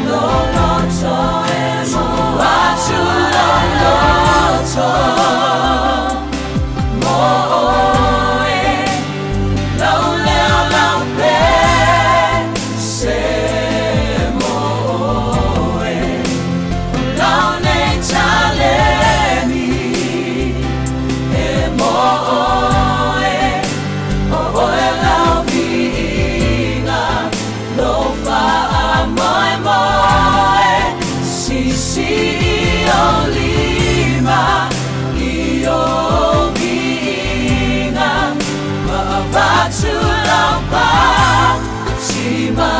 lou loto e mo atu lou loto mo oe, lau leo lau pese mo oe, lau nei taleni e mo oe, o oe lau viiga, lou faamoemoe, sisi ou lima i o viiga, ma avatu lau pati ma